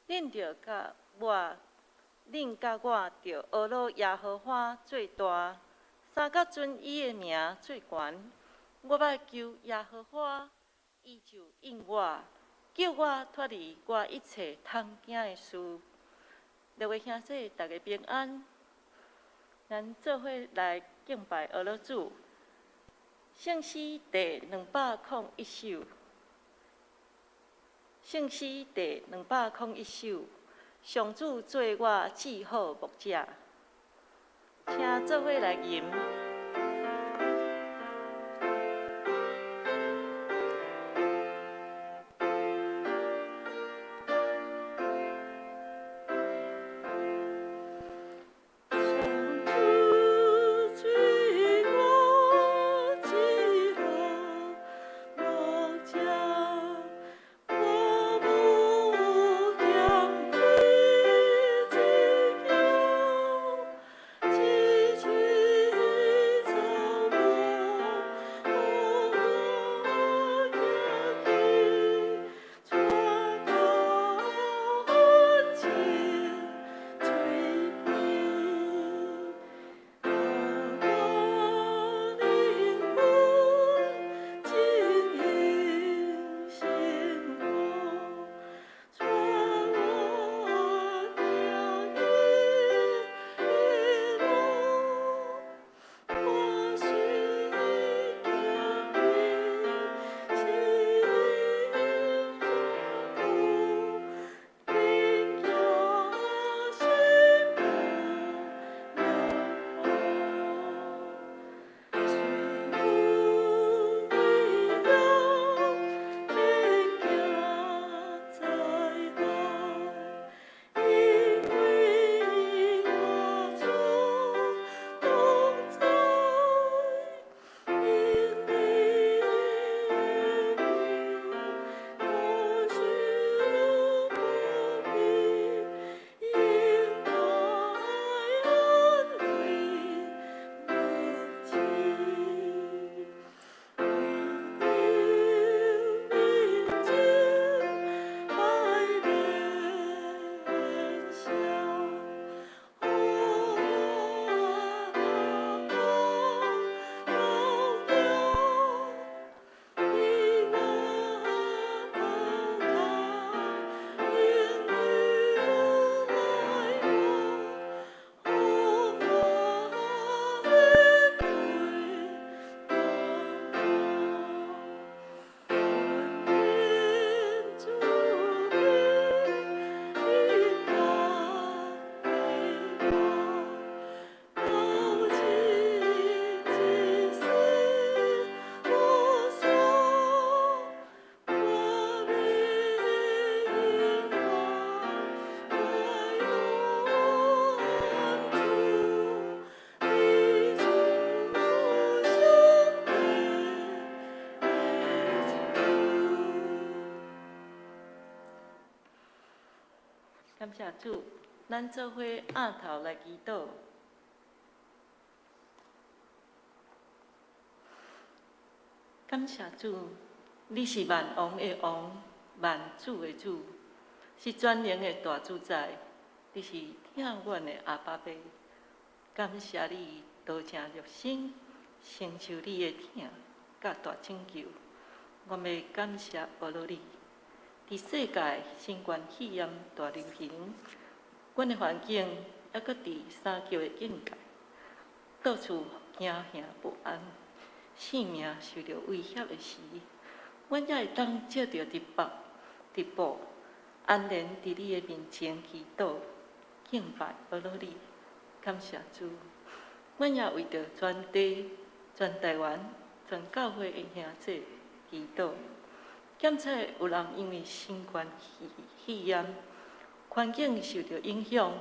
恁著佮我，恁佮我著呵咾耶和華做大，三角尊伊的名做懸。我欲求耶和華，伊就應我，救我脫離我一切通驚的事。各位兄弟，大家平安。咱做伙來敬拜呵咾主。聖詩第201首，聖詩第201首，上主做我至好牧者，請做伙來吟。感謝主，咱做伙徉頭來祈禱。感謝主，你是萬王的王，萬主的主，是全能的大主宰，你是疼阮的阿爸父。感謝你道成肉身，承受你的疼佮大拯救。我欲感謝呵咾你。佇世界新冠肺炎大流行，阮的環境猶閣佇三級的警戒，到處驚嚇不安，性命受著威脅的時，阮才會當藉著直播直播，安然佇你的面前祈禱、敬拜呵咾你，感謝主。阮也為著全地、全台灣、全教會的兄弟祈禱。檢測有人因為新冠肺炎，環境受著影響，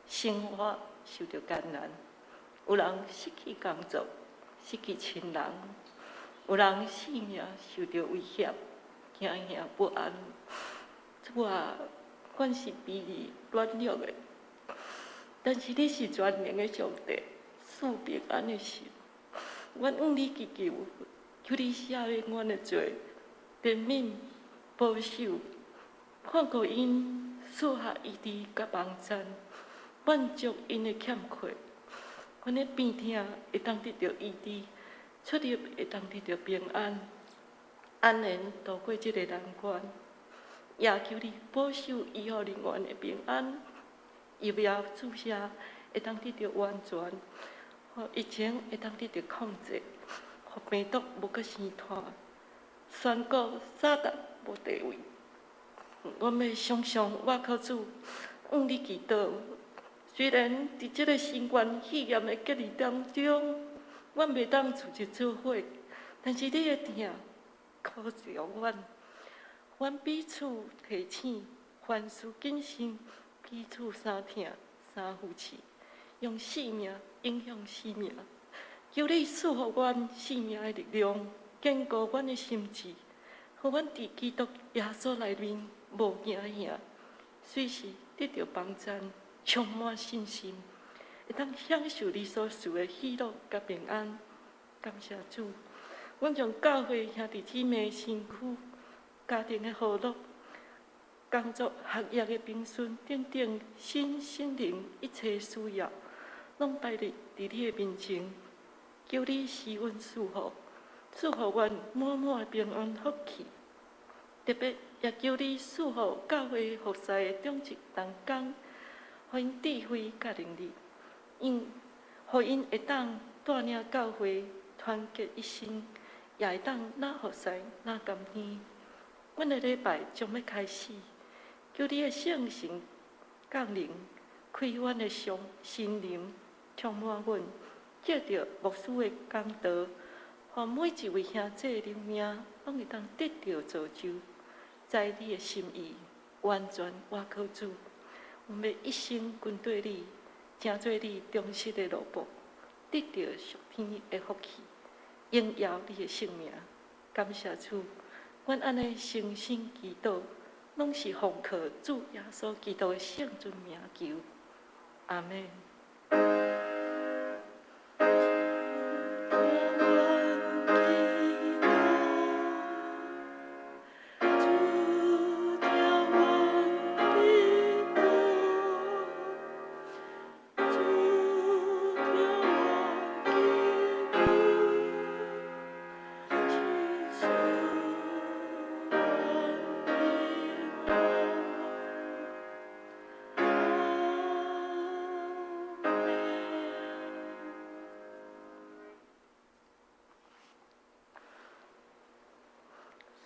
生活受著艱難；有人失去工作，失去親人；有人性命受著威脅，驚嚇不安。主啊，阮是卑微軟弱的，但是你是全能的上帝，賜平安的神。阮向你祈求，求你赦免阮的罪。憐憫、保守，看顧𪜶 賜予醫治佮幫贊，滿足𪜶的欠缺。阮的病痛會當得著醫治，出入會當得著平安，安然度過這个難關。也求你保守醫護人員的平安，疫苗注射會當得著完全，予疫情會當得著控制，予病毒無閣生湠，宣告撒旦無地位。阮欲常常倚靠主，向你祈禱。雖然佇這个新冠肺炎的隔離當中，阮袂當聚集做伙，但是你的疼苦著阮，阮彼此提醒，凡事謹慎，彼此相疼相扶持，用性命影響性命。求你賜予阮性命的力量，堅固阮的心志，予阮佇基督耶穌內面無驚嚇，隨時得著幫贊，充滿信心，會當享受你所賜的喜樂佮平安。感謝主，阮將教會兄弟姊妹身軀、家庭的和樂、工作、學業的平順等等，身心靈一切需要，攏擺佇你的面前，求你施恩賜福，賜予阮滿滿的平安福氣。特別也求你賜予教會服侍的長執同工，予𪜶智慧佮能力，𪜶予𪜶會當帶領教會團結一心，也會當若服侍若甘願。阮的禮拜將欲開始，求你的聖神降臨，開阮的心心靈，充滿阮，藉著牧師的講道，予每一位兄弟靈命攏會當得著造就，知你的心意，完全倚靠主。阮欲一生跟綴你，成做你忠實的奴僕，得著屬天的福氣，榮耀你的聖名。感謝主，阮按呢誠心祈禱，攏是奉靠主耶穌基督的聖尊名求。阿們。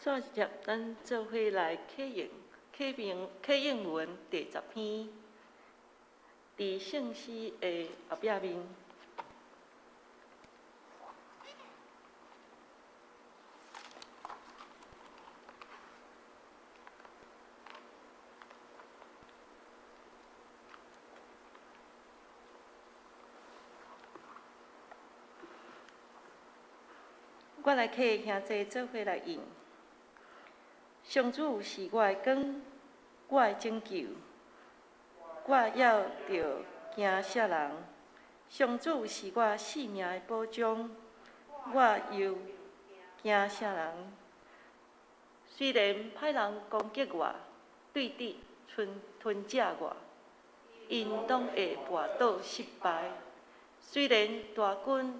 煞接咱做伙來啟用啟明啟應文第十篇，佇聖詩的後壁面。我來替兄弟做伙來吟。上主是我的光，我的拯救，我猶著驚啥人？上主是我性命的保障，我猶驚啥人？雖然歹人攻擊我，對敵吞吞食我，𪜶攏會跋倒失敗。雖然大軍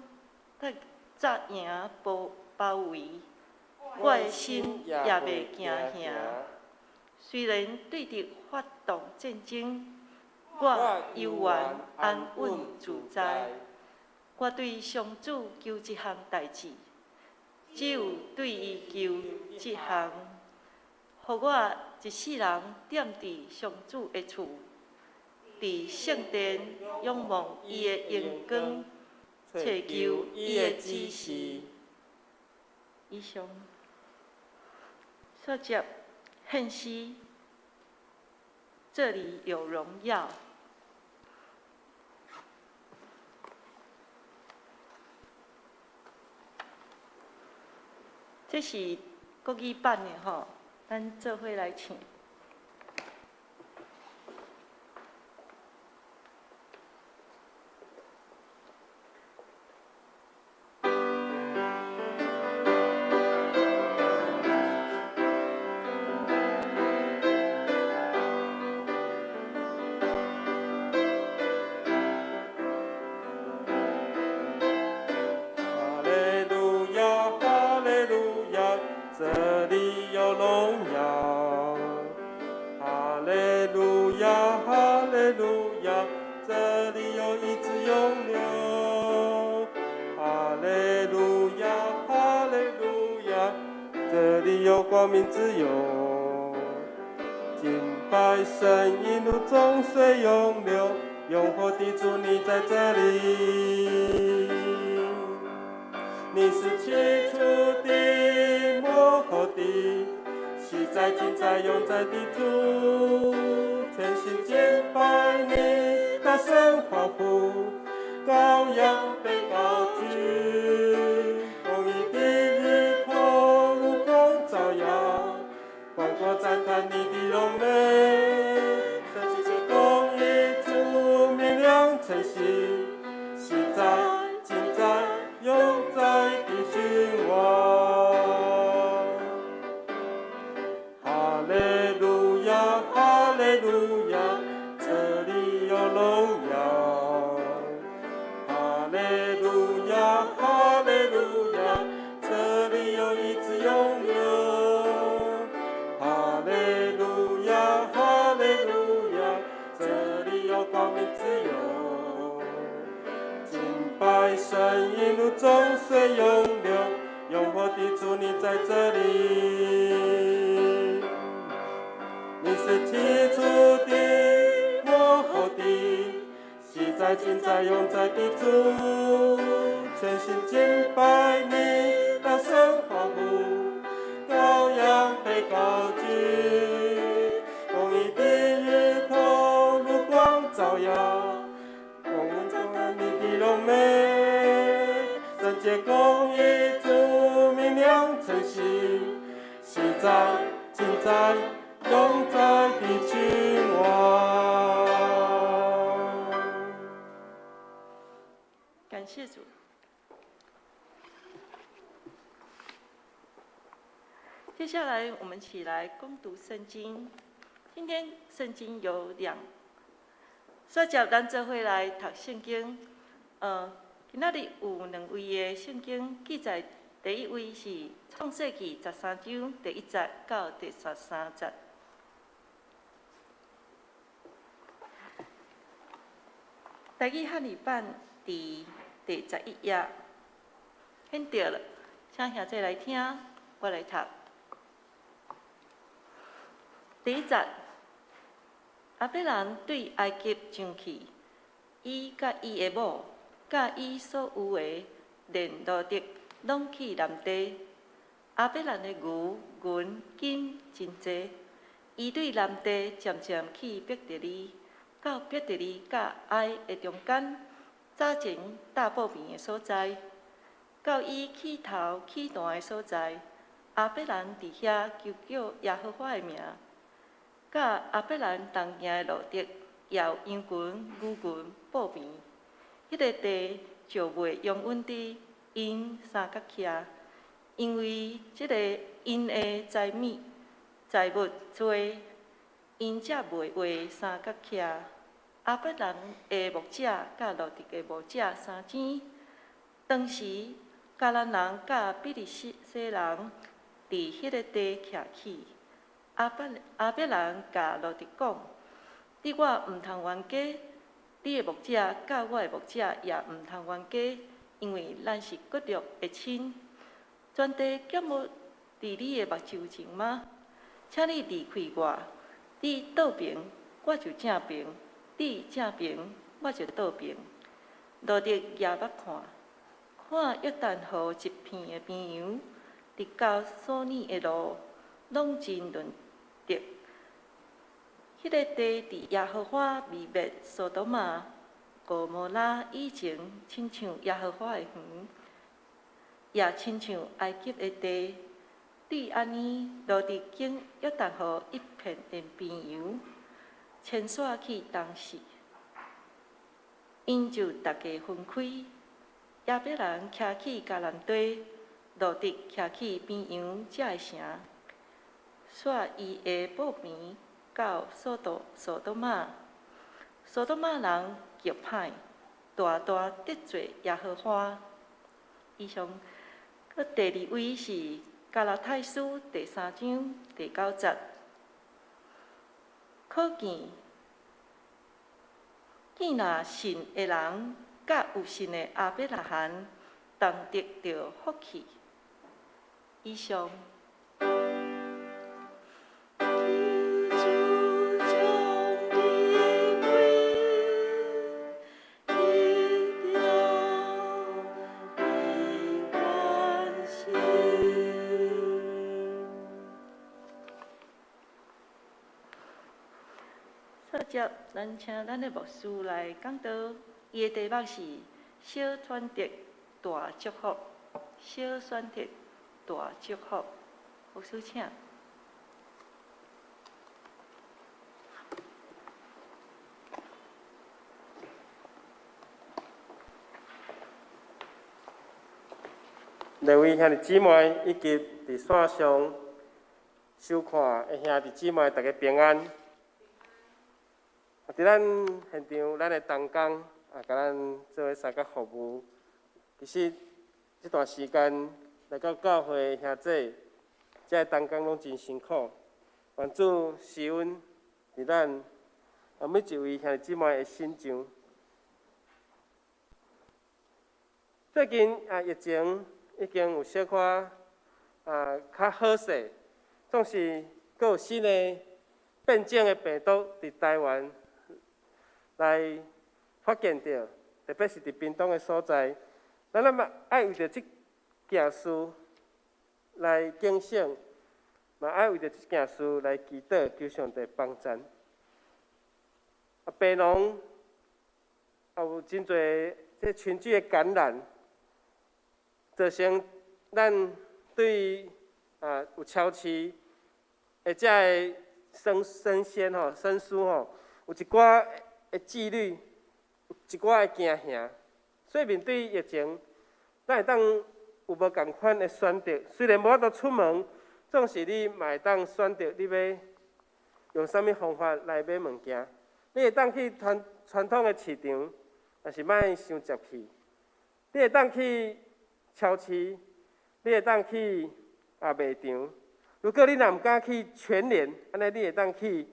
紮營包包圍，我的心也袂驚嚇。雖然對敵發動戰爭，我猶原安穩自在。我對上主求一項代誌，只有對伊求這項，予我一世人踮佇上主的厝，佇聖殿仰望伊的榮光，揣求伊的指示。以上，煞接獻詩，這裡有榮耀。這是國語版的吼，咱做伙來唱。利路亞，這裡有醫治湧流。哈利路亞，哈利路亞，這裡有光明自由。敬拜神，一路眾水湧流，永活的主你在這裡。你是起初的，末後的，昔在今在永在的主，全心敬拜你，大聲歡呼，羔羊被高舉，公義的日頭如光照耀，萬國讚嘆你的榮美，聖潔公義主明亮晨星，昔在今在永在的君王。哈利路亞，哈利路亞，這裡有榮耀。哈利路亞，哈利路亞，這裡有醫治湧流。哈利路亞，哈利路亞，這裡有光明自由。敬拜神，一路眾水湧流，永活的主你在這裡。你是起初的，末後的，昔在今在永在的主，全心敬拜你，大聲歡呼，羔羊被高舉，公義的日頭如光照耀，萬國讚嘆你的榮美，聖潔公義主明亮晨星，昔在今在永在的君王。感謝主。接下來，我們起來恭讀聖經。今天聖經有兩，煞接咱做伙來讀聖經。今仔日有兩位的聖經記載，第一位是創世記13章第1節到第13節。台語漢語版佇第11頁，顯著了，請兄弟來聽，我來讀。第一節，亞伯蘭對埃及上去，伊佮伊的某，佮伊所有的，連羅得攏去南地。亞伯蘭的牛、銀、金真濟，伊對南地漸漸去伯特利，到伯特利佮埃的中間，早前搭布棚的所在，到伊起頭起壇的所在，亞伯蘭佇遐求叫耶和華的名。佮亞伯蘭同行的羅得，也有羊群、牛群、布棚。彼個地石袂容允佇𪜶三角徛，因為這个𪜶的財物濟，𪜶才袂畫三角徛。亞伯蘭的牧者佮羅得的牧者相爭。當時迦南人佮比利洗人佇彼个地徛起。亞伯蘭共羅得講：你我毋通冤家，你的牧者佮我的牧者也毋通冤家，因為咱是骨肉的親。全地欠無佇你的目睭前嗎？請你離開我，你倒爿，我就正爿；你正爿，我就倒爿。羅得舉目看，看約旦河一片的平原，直到瑣珥的路，攏真潤澤。彼个地佇耶和華滅滅所多瑪、俄摩拉以前，親像耶和華的園，也親像埃及的地。對按呢，羅得經約旦河一片的平原，遷徙去東勢，𪜶就逐家分開。亞伯蘭徛去迦南地，羅得徛去平原遮的城，徙伊的布棚到所多瑪。所多瑪人極歹，大大得罪耶和華。以上，閣第二位是加拉太書第3章第9節，可見見若信的人，佮有信的亞伯拉罕同得著福氣。以上。求主將你的話，去掉你關心。接著，咱請咱的牧師來講道，伊的題目是小選擇大祝福，小選擇大祝福。牧師請。各位兄弟姊妹以及佇線上收看的兄弟姊妹，大家平安。佇咱現場，咱的同工啊，共咱做伙相佮服務。其實這段時間來到教會兄弟，這个同工攏真辛苦。願主施恩佇咱每一位兄弟姊妹的身上。最近啊，疫情已經有小可啊較好勢，總是閣有新的變種的病毒佇台灣來發現著，特別是佇屏東的所在，咱嘛愛為著這件事來警醒，嘛愛為著這件事來祈禱，求上帝幫贊。啊，病農也有真濟這群聚的感染，造成咱對啊有超市的這个生鮮吼、生蔬吼，有一寡的紀律，有一寡的驚嚇，所以面對疫情，咱會當有無仝款的選擇。雖然無法度出門，總是你嘛會當選擇你欲用啥物方法來買物件。你會當去傳統的市場，但是莫傷捷去。你會當去超市，你會當去賣場。如果你若毋敢去全聯，按呢你會當去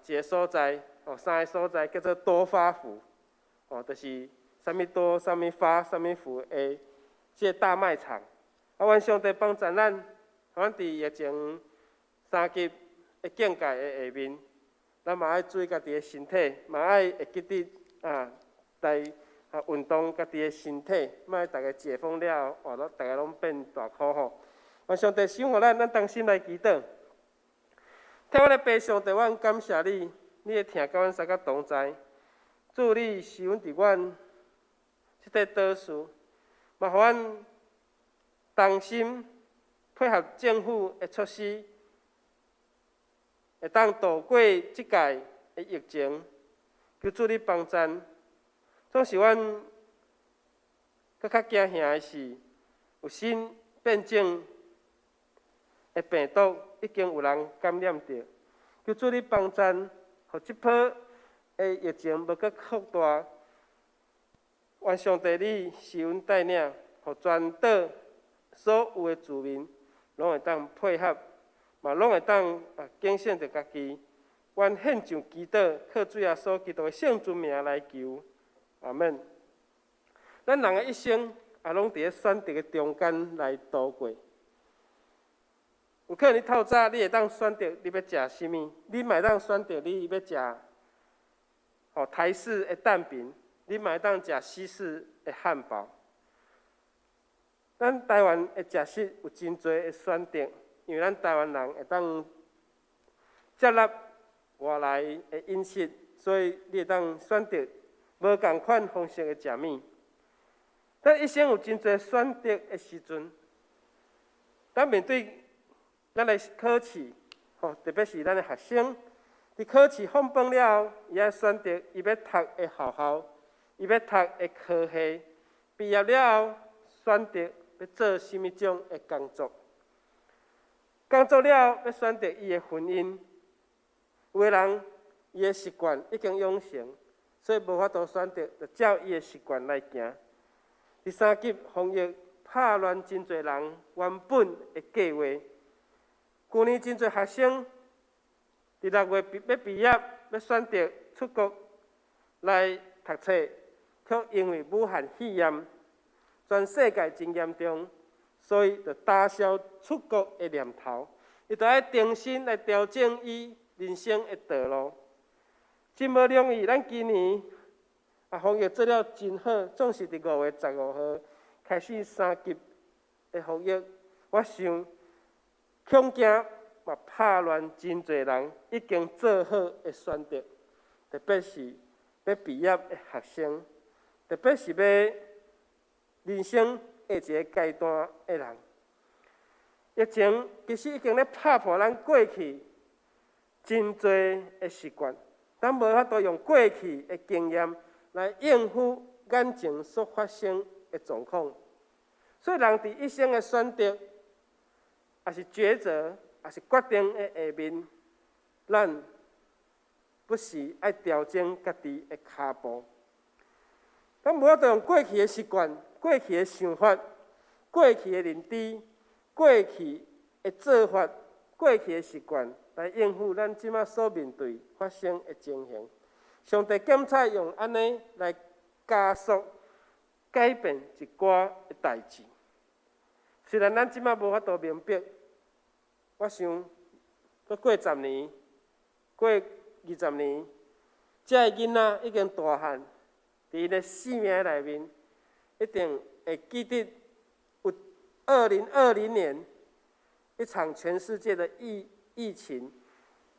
一个所在，三个所在叫做多發福，就是啥物多、啥物發、啥物福的這个大賣場。啊，願上帝幫助咱，阮佇疫情三級的警戒的下面，咱嘛愛注意家己的身體，嘛愛會記得來運動家己的身體，莫逐个解封了後，哇，逐个攏變大箍吼。願上帝賞予咱，咱同心來祈禱。天父的爸上帝，阮感謝你，你的疼佮阮相佮同在。主你施恩佇阮這塊島嶼，嘛予阮同心配合政府的措施，會當渡過這屆的疫情。求主你幫贊。總是阮閣較驚嚇的是，有新變種的病毒已經有人感染著，求主你幫贊，予這波的疫情無閣擴大。願上帝你施恩帶領，予全島所有的住民攏會當配合，嘛攏會當警醒著家己。阮獻上祈禱，靠主耶穌基督的聖尊名來求，阿們。咱人的一生也攏佇咧選擇的中間來度過。有可能你透早你會當選擇你欲食啥物，你嘛會當選擇你欲食台式的蛋餅，你嘛會當食西式的漢堡。咱台灣的食食有真濟的選擇，因為咱台灣人會當接納外來的飲食，所以你會當選擇無仝款方式的食物。咱一生有真濟選擇的時陣，咱面對咱的考試，特別是咱的學生，佇考試放榜了後，伊愛選擇伊欲讀的學校，伊欲讀的科系，畢業了後選擇欲做啥物種的工作，工作了後欲選擇伊的婚姻。有的人伊的習慣已經養成，所以無法度選擇，就照伊的習慣來行。第三級防疫拍亂真濟人原本的計劃。舊年真濟學生佇6月欲畢業，欲選擇出國來讀冊，卻因為武漢肺炎，全世界真嚴重，所以就打消出國的念頭。伊就愛重新來調整伊人生的道路。真無容易，咱今年啊防疫做了真好，總是佇5月15號開始三級的防疫。我想恐驚嘛拍亂真濟人已經做好的選擇，特別是欲畢業的學生，特別是欲人生下一个階段的人。疫情其實已經咧拍破咱過去真濟的習慣，咱無法度用過去的經驗來應付眼前所發生的狀況。所以人佇一生的選擇，抑是抉擇，抑是決定的下面，咱不時愛調整家己的跤步。咱無法度用過去的習慣、過去的想法、過去的認知、過去的做法、過去的習慣來應付咱這馬所面對發生的情形。上帝檢採用按呢來加速改變一寡的代誌。雖然咱這馬無法度明白，我想，閣過十年、過20年，這个囡仔已經大漢，佇𪜶的生命內面，一定會記得有2020年一場全世界的疫情，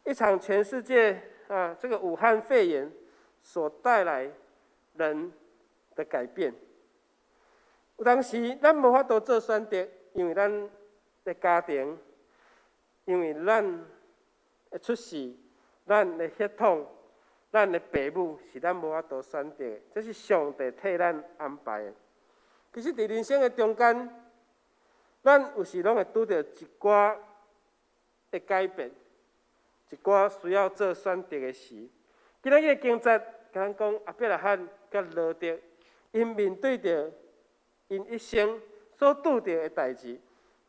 一場全世界啊，這個武漢肺炎所帶來人的改變。有當時咱無法度做選擇，因為咱的家庭，因為咱的出世，咱的血統，咱的爸母是咱無法度選擇的，這是上帝替咱安排的。其實，佇人生的中間，咱有時攏會拄著一寡的改變，一寡需要做選擇的時。今仔日的經節，共咱講亞伯拉罕佮羅得，𪜶面對著𪜶一生所拄著的代誌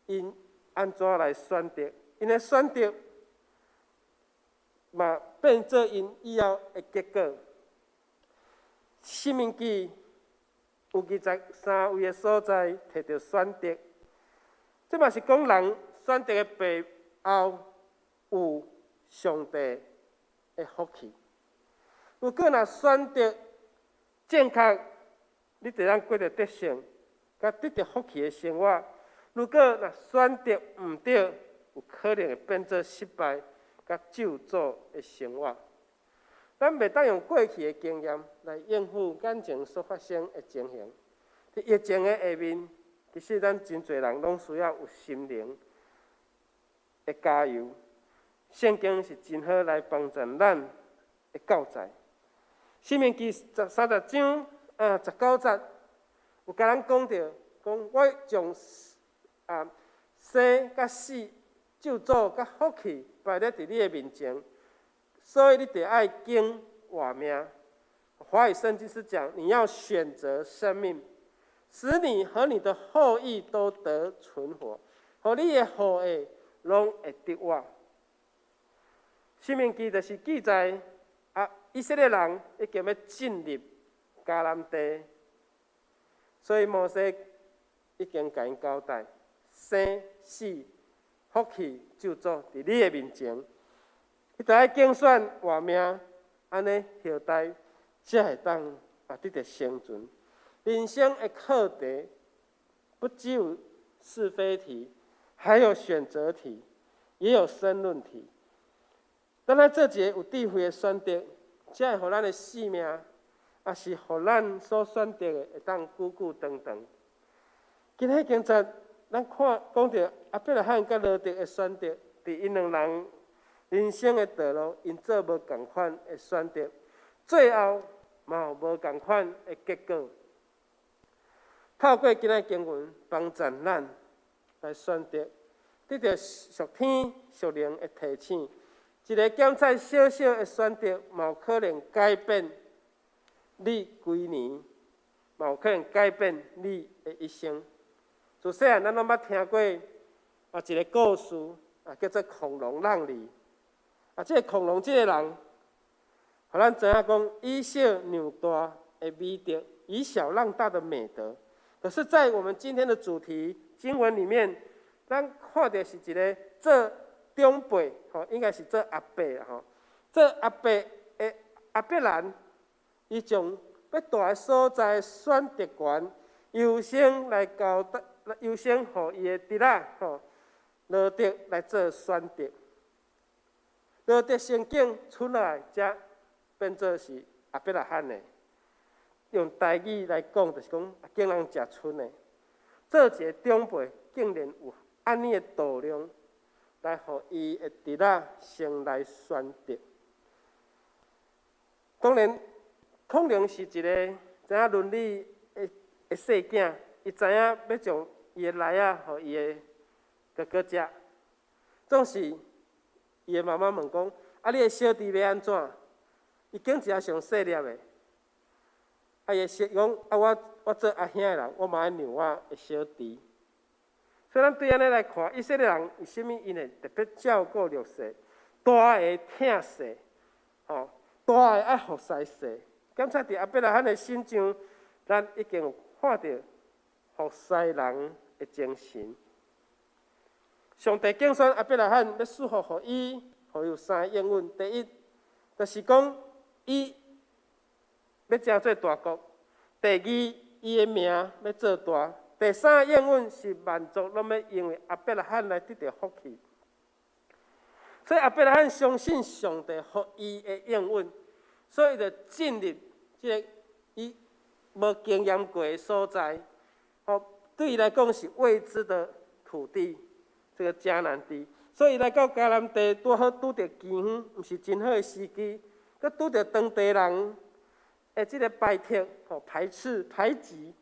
，𪜶按怎來選擇？𪜶的選擇嘛變做𪜶以後的結果。申命記有23位的所在提著選擇，這嘛是講人選擇的背後有上帝的福氣。如果若選擇正確，你就通過著得勝，佮得著福氣的生活。如果若選擇毋對，有可能會變做失敗佮咒詛的生活。咱袂當用過去的經驗來應付眼前所發生的情形。佇疫情的下面，其實咱真濟人攏需要有心靈的加油。聖經是真好來幫助咱的教材。申命記30章啊19節，有共咱講著，講我將啊生佮死、咒詛佮福氣擺咧佇你的面前，所以你得愛揀活命。華語聖經是講，你要選擇生命，使你和你的後裔都得存活，予你的後裔攏會得活。申命記就是記載啊，以色列人已經欲進入迦南地，所以摩西已經共𪜶交代：生死、福氣、咒詛，佇你的面前，你著愛揀選活命，按呢後代才會當啊得著生存。人生的課題不只有是非題，還有選擇題，也有申論題。咱愛做一個有智慧的選擇，才會予咱的性命，抑是予咱所選擇的會當久久長長。今日經節，咱看講著亞伯拉罕佮羅得的選擇，佇𪜶兩人人生的道路，𪜶做無仝款的選擇，最後嘛有無仝款的結果。透過今仔經文幫助咱來選擇，得著屬天屬靈的提醒。一个檢採小小的選擇，嘛有可能改變你規年，嘛有可能改變你的一生。自細漢，咱攏捌聽過啊一个故事啊，叫做孔融讓梨。啊，這个孔融這个人，予咱知影講以小讓大的美德，以小讓大的美德。可是，在我們今天的主題經文裡面，咱看著是一个做長輩，吼，應該是做阿伯啦，吼，做阿伯的亞伯蘭，伊將欲蹛的所在選擇權優先來交代，優先予伊的侄仔，吼，羅得來做選擇。羅得先揀出來，才變做是亞伯拉罕的。用台語來講，就是講揀人食賰的。做一个長輩，竟然有按呢的度量，來予伊的侄仔先來選擇。當然，可能是一个知影倫理的細囝，伊知影欲將伊的內仔予伊的哥哥食，總是伊的媽媽問講：啊，你的小弟欲按怎？伊揀一个上細粒的。啊，伊會說講：啊，我做阿兄的人，我嘛愛讓我的小弟。所以咱對按呢來看，以色列人為啥物𪜶會特別照顧弱勢，大的疼細，吼，大的愛服侍細。檢查佇亞伯拉罕的身上，咱已經有看著服侍人的精神。上帝揀選亞伯拉罕，欲賜福予伊，予伊有三个應允。第一，就是講伊欲成做大國；第二，伊的名欲做大；第三個應允是萬族攏欲因為亞伯拉罕來得著福氣。所以亞伯拉罕相信上帝予伊的應允，所以就進入這个伊無經驗過的所在，哦，對伊來講是未知的土地，這个迦南地。所以來到迦南地，拄好拄著饑荒，毋是真好的時機，閣拄著當地人的這个排斥、吼排斥、排擠，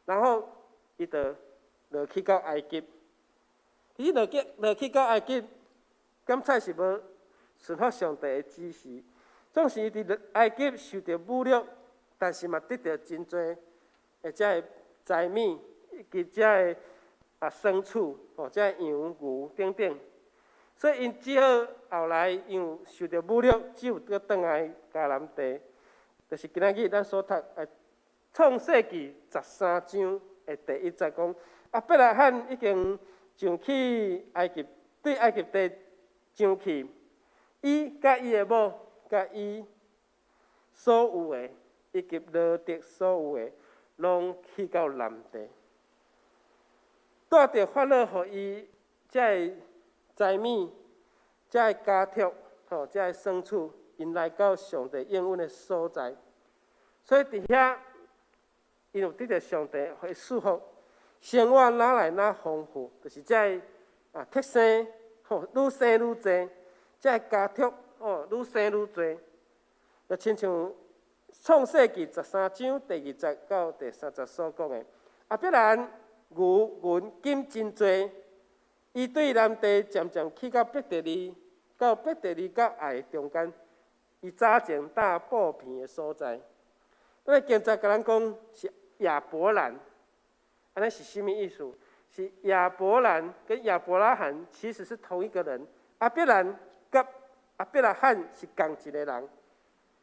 然後伊就落去到埃及。伊落去到埃及，敢彩是無順服上帝的指示，總是伊佇埃及受著侮辱，但是嘛得著真濟的這个財物，以及這个牲畜，吼，這个羊牛等等。所以𪜶只好後來因為受著侮辱，只有閣轉來迦南地。就是今仔日咱所讀的創世記十三章的第一節講，亞伯拉罕已經上去埃及，對埃及地上去，伊佮伊的某，佮伊所有的，以及羅得所有的，攏去到南地，帶著法老予伊這个財物、這个家畜、吼，這个牲畜，𪜶來到上帝應允的所在。所以佇遐，𪜶有得著上帝的祝福，生活愈來愈豐富，就是這个畜生吼愈生愈濟，這个家畜吼愈生愈濟，就親像創世記十三章第二節到第三節所講的，亞伯蘭牛銀金真濟，伊對南地漸漸去到伯特利，到伯特利佮愛中間，伊早前搭布棚的所在。這个經節共咱講是亞伯蘭，按呢是啥物意思？是亞伯蘭跟亞伯拉罕其實是同一個人。亞伯蘭佮亞伯拉罕是仝一个人，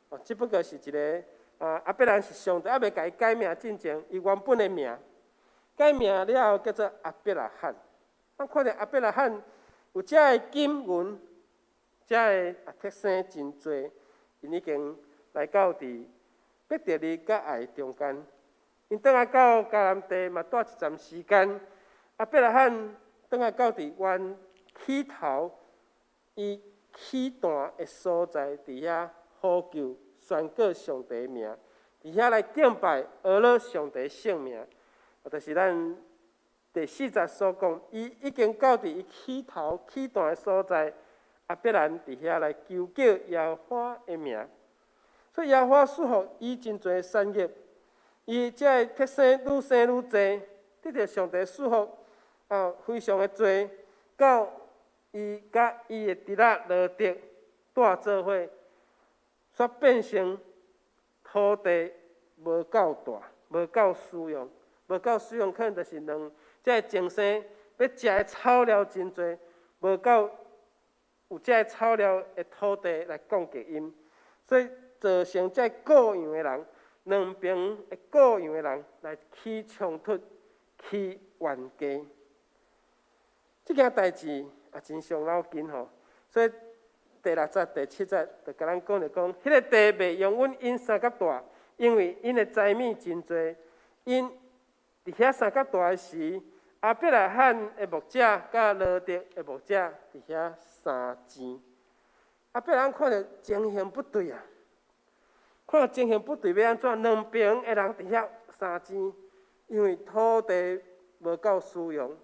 哦，只不過是一个亞伯蘭是上帝猶未共伊改名進前，伊原本的名改名了後叫做亞伯拉罕。咱看著亞伯拉罕有遮个金銀，遮个畜生真濟，𪜶已經來到佇伯特利佮愛中間。𪜶轉來到迦南地嘛，蹛一陣時間。亞伯拉罕轉來到佇原起頭，伊起壇的所在，佇遐呼求宣告上帝名，佇遐來敬拜阿羅上帝聖名。就是咱第四節所講，伊已經到佇伊起頭起壇的所在，亞伯蘭佇遐來求叫耶和華的名。所以耶和華賜予伊真濟產業，伊這个畜生愈生愈濟，得著上帝賜福非常的濟，到伊佮伊的侄仔羅得蹛做伙，煞變成土地無夠大，無夠使用，無夠使用，可能就是兩這个眾生欲食的草料真濟，無夠有這个草料的土地來供給𪜶，所以造成這個樣的人，兩邊的個樣的人來起衝突、起冤家。這件代誌也真傷腦筋吼，所以第六節、第七節就共咱講著講，彼個地袂容允𪜶相佮蹛，因為𪜶的財物真濟，𪜶佇遐相佮蹛的時，亞伯拉罕的牧者佮羅得的牧者佇遐相爭。亞伯拉罕看著情形不對啊，看著情形不對，欲按怎？兩邊的人佇遐相爭，因為土地無夠使用。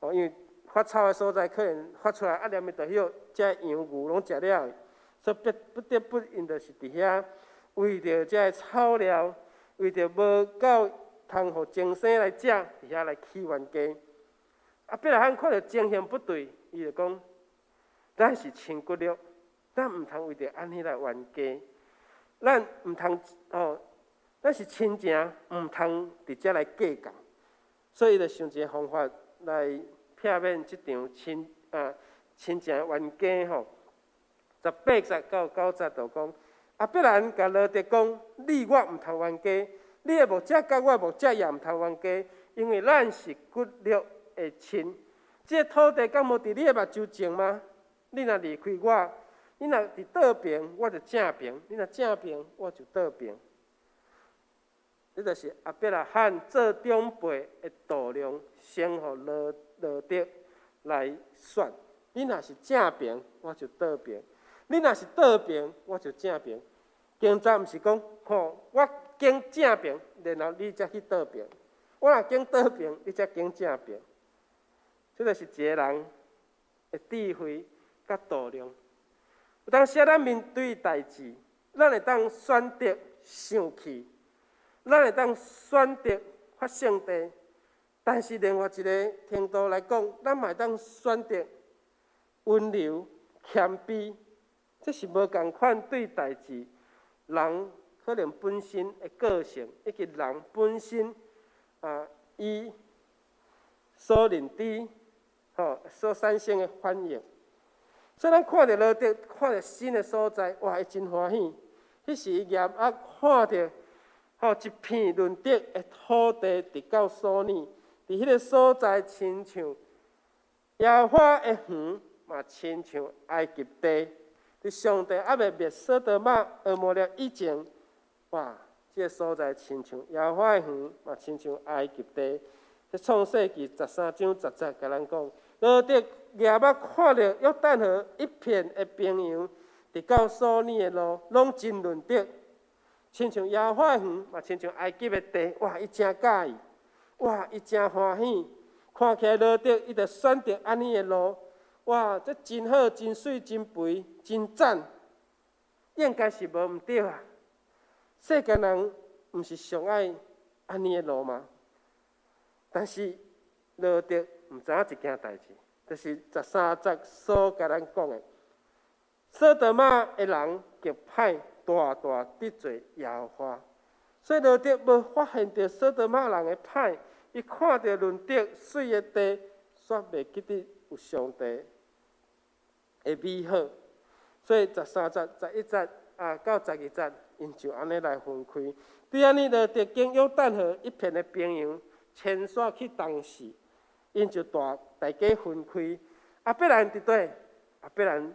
哦，因為發草的所在可能發出來，啊，連面就彼這羊牛攏食了，所以不得不𪜶就是佇遐為著這个草料，為著無夠通予精生來食，佇遐來起冤家。亞伯拉罕看著情形不對，伊就講：咱是親骨肉，咱毋通為著按呢來冤家，咱毋通哦，咱是親情，毋通佇遮來計較。所以伊就想一个方法來避免這場親情冤家吼。18節到9節就講，亞伯拉罕共羅得講：你我毋通冤家，你的牧者佮我的牧者也毋通冤家，因為咱是骨肉的親。這个土地敢無佇你的目睭前嗎？你若離開我，你若佇倒爿，我就正爿；你若正爿，我就倒爿。這就是亞伯拉罕做長輩的度量，先予羅得來選。你若是正爿，我就倒爿；你若是倒爿，我就正爿。經節毋是講，吼，我揀正爿，然後你才去倒爿；我若揀倒爿，你才揀正爿。這就是一个人的智慧佮度量。有當時咱面對代誌，咱會當選擇生氣，咱會當選擇發性地，但是另外一个程度來講，咱嘛會當選擇溫柔謙卑，這是無仝款對代誌，人可能本身的個性，以及人本身啊，伊所認知吼所產生的反應。所以咱看著羅得，看著新的所在，哇，伊真歡喜。彼時伊舉目看著，吼一片潤澤的土地，直到書珥，佇彼个所在，親像耶和華的園，嘛親像埃及地。佇上帝猶未滅所多瑪、蛾摩拉以前，哇，這个所在親像耶和華的園，嘛親像埃及地。這創世記13章10節共咱講，羅得舉目看著約旦河一片的平原，直到書珥的路，攏真潤澤，親像耶和華的園，嘛親像埃及的地。哇，伊誠佮意，哇，伊誠歡喜。看起來羅得伊就選擇按呢的路，哇，這真好，真媠，真肥，真讚，應該是無毋對啊。世間人毋是上愛按呢的路嗎？但是羅得毋知影一件代誌，就是13節所共咱講的，所多瑪的人極歹，大大得罪耶和華，所以羅得無發現著所多瑪人的歹，伊看著潤澤媠的地，煞袂記得有上帝的美好。所以13節、11節啊到12節，𪜶就按呢來分開。對按呢，羅得經約旦河一片的平原，遷徙去東勢，𪜶就大家分開。亞伯蘭佇佗？亞伯蘭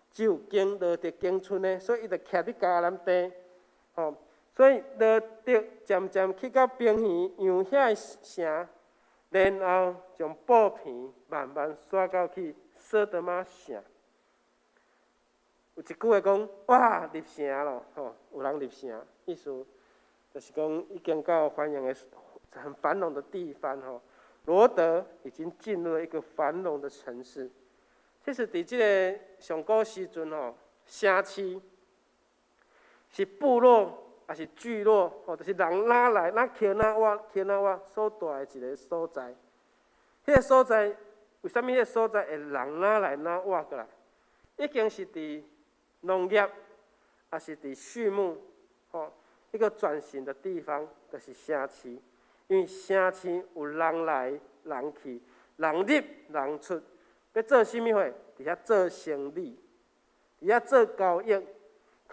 只有揀羅得揀賰的，所以伊就徛佇迦南地。吼，所以羅得漸漸去到平原羊遐的城，然後將布棚慢慢徙到去所多瑪城。有一句話講：哇，入城咯，吼，有人入城，意思就是講已經到繁榮的、很繁榮的地方，吼。羅得已經進入了一個繁榮的城市。其實，佇這个上古時陣吼，城市是部落，抑是聚落，吼，就是人哪來哪徛哪活，徛哪活所蹛的一个所在。彼个所在，為啥物彼个所在會人哪來哪活過來？已經是佇農業，抑是佇畜牧，吼，一個轉型的地方，就是城市。因為城市有人來人去，人入人出，欲做啥物貨？佇遐做生理，佇遐做交易，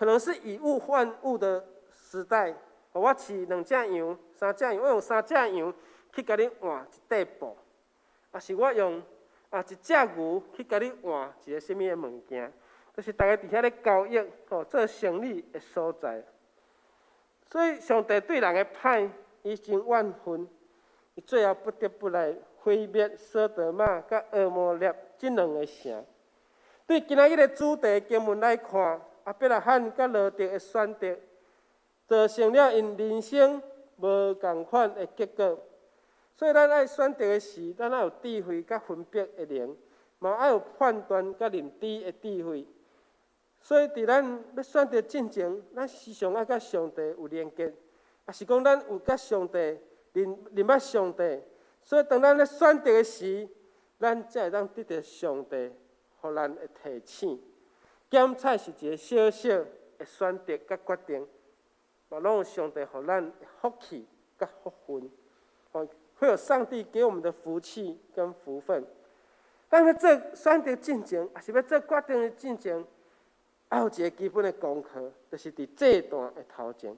可能是以物換物的時代。我飼兩隻羊、三隻羊，我用三隻羊去共你換一塊布，抑是我用一隻牛去共你換一个啥物的物件，就是逐家佇遐咧交易，吼，做生意的所在。所以上帝對人的歹已經怨恨，伊最後不得不來毀滅所多瑪佮蛾摩拉這兩个城。對今仔日的主題經文來看，亞伯拉罕佮羅得的選擇，造成了𪜶人生無仝款的結果。所以咱愛選擇的時，咱愛有智慧佮分別的靈，嘛愛有判斷佮認知的智慧。所以佇咱欲選擇進前，咱時常愛佮上帝有連結，抑是講咱有佮上帝認捌上帝。所以當咱咧選擇的時，咱才會當得著上帝予咱的提醒。減菜是一个小小的選擇佮決定，嘛攏有上帝予咱的福氣佮福分，哦，會有上帝給我們的福氣跟福分。咱欲做選擇進前，抑是欲做決定的進前，愛有一个基本的功課，就是佇祭壇的頭前。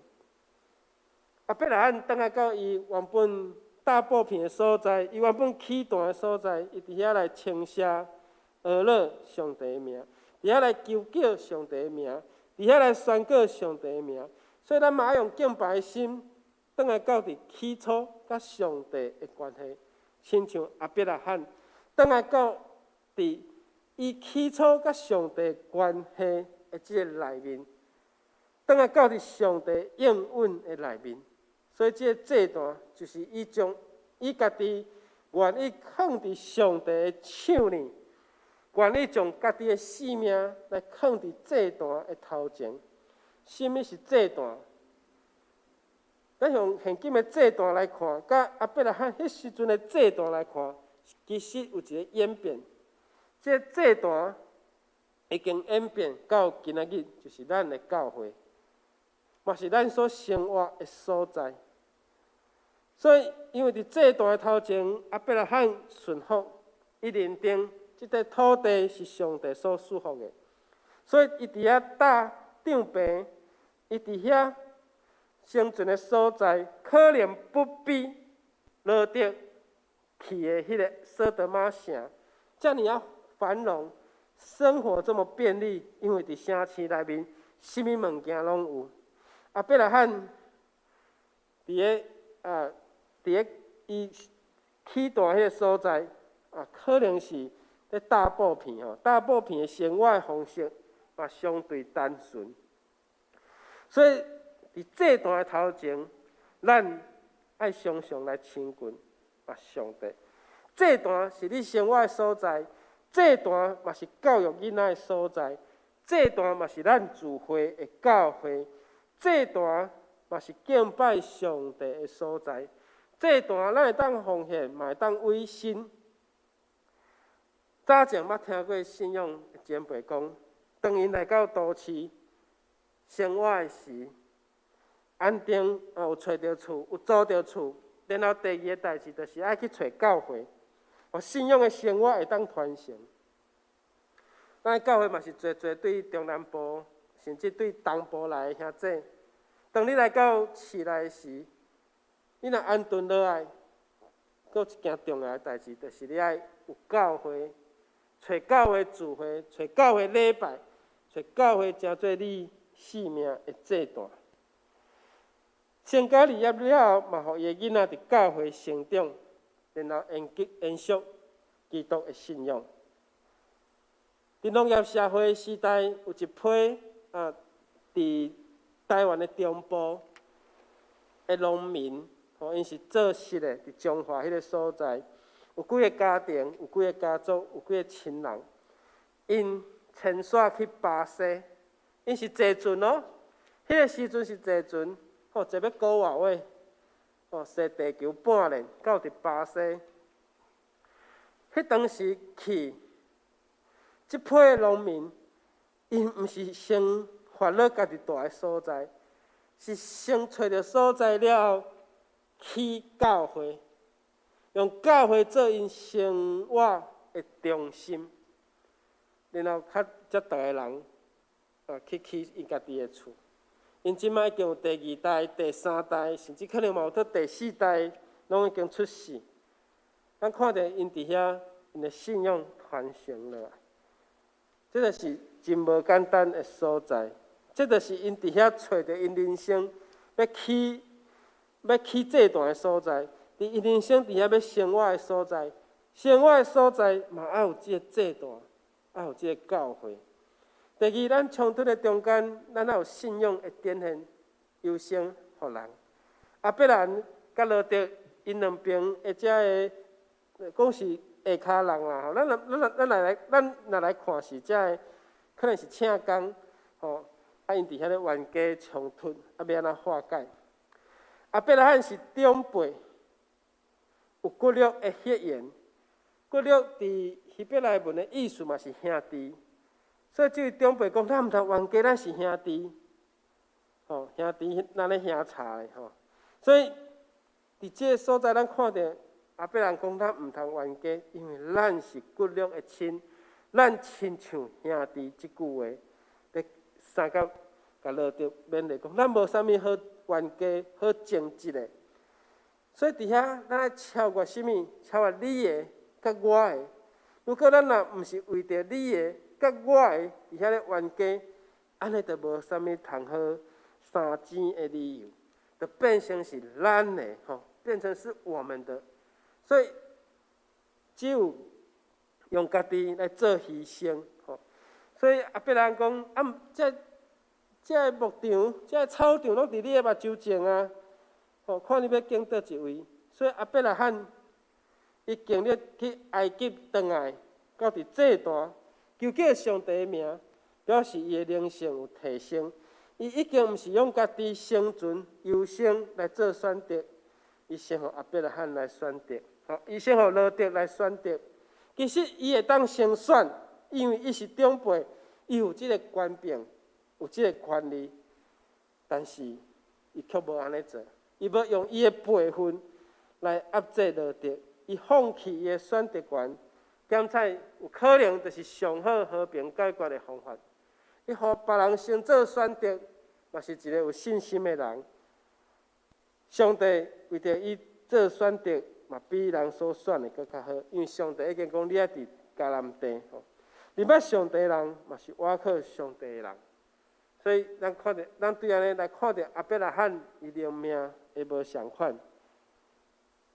亞伯拉罕轉來到伊原本搭布棚的所在，伊原本起壇的所在，伊佇遐來稱謝阿勒上帝的名，佇遐來求叫上帝的名，佇遐來宣告上帝的名。所以咱嘛愛用敬拜的心，轉來到佇起初佮上帝的關係，親像亞伯拉罕轉來到佇伊起初佮上帝關係的這个內面，轉來到佇上帝應允的內面。所以這个祭壇就是伊將伊家己願意囥佇上帝的手裡，願意將家己的性命來囥佇祭壇的頭前。啥物是祭壇？咱用現今的祭壇來看，佮亞伯拉罕彼時陣的祭壇來看，其實有一个演變。這个祭壇已經演變到今仔日，就是咱的教會，嘛是咱所生活的所在。所以，因為佇祭壇的頭前，亞伯拉罕順服，伊認定這塊土地是上帝所賜福的，所以伊佇遐搭帳棚，伊佇遐生存的所在，可能不比羅得去的彼个所多瑪城遮爾仔繁榮，生活這麼便利，因為佇城市內面，啥物物件攏有。亞伯拉罕佇个伊起壇彼个所在啊，可能是咧搭布棚吼，搭布棚的生活方式嘛相對單純。所以佇祭壇的頭前，咱愛常常來親近上帝。祭壇是你生活的所在，祭壇嘛是教育囡仔的所在，祭壇嘛是咱聚會的教會，祭壇嘛是敬拜上帝的所在。祭壇咱會當奉獻，嘛會當委身。早前捌聽過信仰前輩講，當𪜶來到都市生活的時，安定有揣著厝，有租著厝，然後第二个代誌就是愛去揣教會，予信仰的生活會當傳承。咱教會嘛是濟濟對中南部，甚至對東部來的兄弟。當你來到市內時，你若安頓落來，閣有一件重要的代誌，就是你愛有教會，揣教會聚會，揣教會禮拜，揣教會成做你性命的祭壇。成家立業了後，嘛予伊的囡仔佇教會成長，然後延續基督的信仰。佇農業社會時代，有一批佇台灣的中部的農民，吼，𪜶是做實的，佇彰化彼个所在，有幾个家庭，有幾个家族，有幾个親人，𪜶遷徙去巴西，𪜶是坐船哦，彼个時陣是坐船，吼，坐欲閣外尾，吼，踅地球半輪到佇巴西。彼當時去，這批農民，𪜶毋是先煩惱家己蹛的所在，是先揣著所在了後，起教會，用教會做𪜶生活的中心，然後較才逐个人去起𪜶家己的厝。𪜶這擺已經有第二代、第三代，甚至可能嘛有到第四代，攏已經出世。咱看著𪜶佇遐，𪜶的信仰傳承落來，這個是真無簡單的所在。這就是𪜶佇遐揣著𪜶人生欲起祭壇的所在，佇𪜶人生佇遐欲生活的所在，生活的所在嘛愛有這個祭壇，愛有這個教會。第二，咱衝突的中間，咱愛有信仰會展現優先予人。亞伯蘭佮羅得𪜶兩爿的這个講是下跤人啦，吼，咱若來看是這个，可能是請工，吼，啊，𪜶佇遐咧冤家衝突，啊，欲按怎化解？亞伯拉罕是長輩，有骨肉的血緣，骨肉佇希伯來文的意思嘛是兄弟。所以這位長輩講，咱毋通冤家，咱是兄弟，吼，兄弟咱咧兄吵的吼。所以佇這个所在，咱看著亞伯蘭講，咱毋通冤家，因為咱是骨肉的親，咱親像兄弟這句話，咧相佮共羅得勉勵講，咱無啥物好冤家、好爭執的。所以佇遐，咱愛超越啥物？超越你的佮我的。如果咱若毋是為著你的佮我的佇遐咧冤家，按呢就無啥物通好相爭的理由，就變成是咱的吼，變成是我們的。所以只有用家己來做犧牲吼。所以亞伯蘭講，啊，這個牧場、這個草場攏佇你的目睭前啊，吼，看你欲揀佗一位。所以亞伯拉罕伊經歷去埃及轉來，到佇祭壇求叫上帝的名，表示伊的靈性有提升。伊已經毋是用家己生存優先來做選擇，伊先予亞伯拉罕來選擇，吼，伊先予羅得來選擇。其實伊會當先選，因為伊是長輩，伊有這個權柄，有這個權利。但是伊卻無按呢做，伊欲用伊的輩分來壓制羅得，伊放棄伊的選擇權。檢採有可能就是上好和平解決的方法。伊予別人先做選擇，嘛是一個有信心的人。上帝為著伊做選擇，嘛比人所選的閣較好，因為上帝已經講你愛佇迦南地吼。認捌上帝的人，嘛是倚靠上帝的人。所以咱看著，咱對按呢來看著亞伯拉罕伊靈命的無仝款。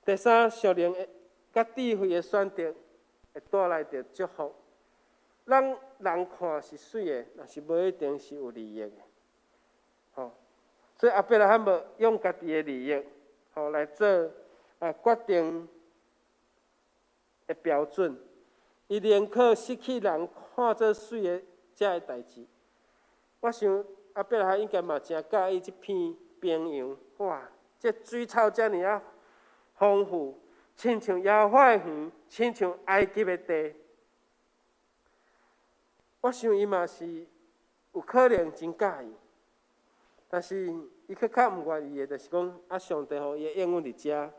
第三，屬靈的佮智慧的選擇會帶來著祝福。咱人看是媠的，但是無一定是有利益的。吼，所以亞伯拉罕無用家己的利益，吼來做決定的標準。伊寧可失去人看做媠的這个代誌。我想亞伯拉罕應該嘛誠佮意這片平原，哇！這水草遮爾仔豐富，親像耶和華的園，親像埃及的地。我想伊嘛是有可能真佮意，但是伊閣較毋願意的，就是講啊，上帝予伊的應允佇遮，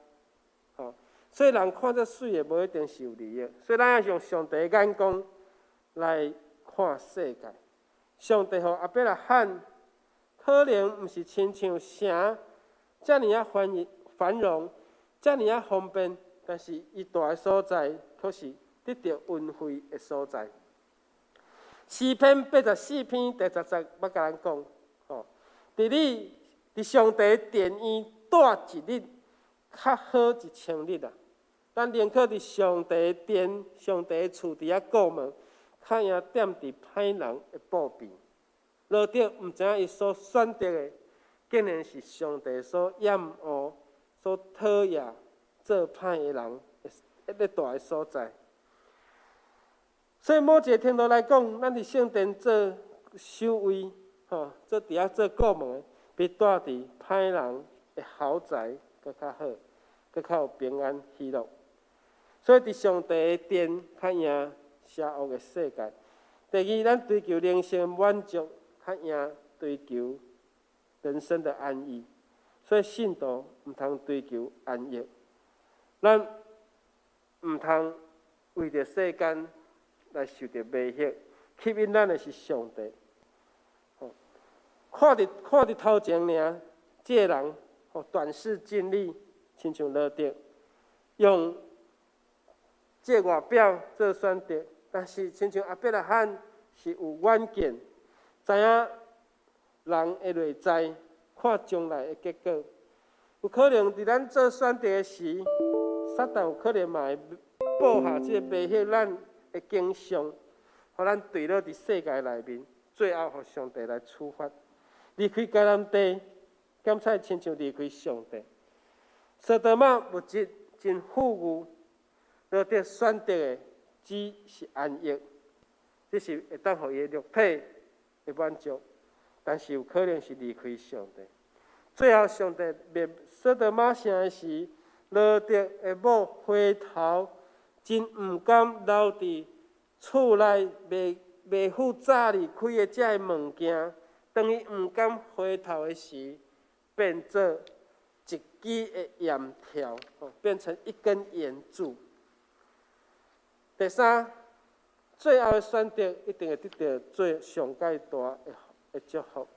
吼，所以人看做媠的，無一定是有利益，所以咱愛用上帝的眼光來看世界。上帝予亞伯拉罕，可能毋是親像城遮爾仔繁榮，遮爾仔方便，但是伊蹛的所在，卻是得著恩惠的所在。詩篇84篇第10節，欲共咱講，吼，佇你佇上帝殿院蹛一日，較好一千日啊！咱寧可佇上帝殿、上帝厝佇遐顧問，較贏踮佇歹人的布邊。羅得毋知影伊所選擇的，竟然是上帝所厭惡、所討厭做歹的人咧蹛的所在。所以某一個程度來講，咱佇聖殿做守衛，吼，做佇遐做顧問的，比蹛佇歹人的豪宅閣較好，閣較有平安喜樂。所以佇上帝的殿較贏邪惡的世界。第二，咱追求靈性滿足，較贏追求人生的安逸。所以信徒毋通追求安逸，咱毋通為著世間來受著迷惑，吸引咱的是上帝。吼，看佇頭前爾，這个人吼短視近利，親像羅得用這外表做選擇，但是親像亞伯拉罕是有遠見，知影人的內在，看將來的結果。有可能佇咱做選擇的時，撒旦有可能嘛會布下這個迷惑咱的景象，予咱墜落佇世界內面，最後予上帝來處罰。離開迦南地，敢似親像離開上帝。所多瑪物質真富裕，羅得選擇的只是安逸，這是會當予伊的肉體會滿足，但是有可能是離開上帝。最後，上帝滅所多瑪城的時，羅得的某回頭，真毋甘留佇厝內未付早日開的這个物件。當伊毋甘回頭的時，變做一支的鹽條，變成一根鹽柱。第三，最後的選擇一定會得著最上蓋大的祝福。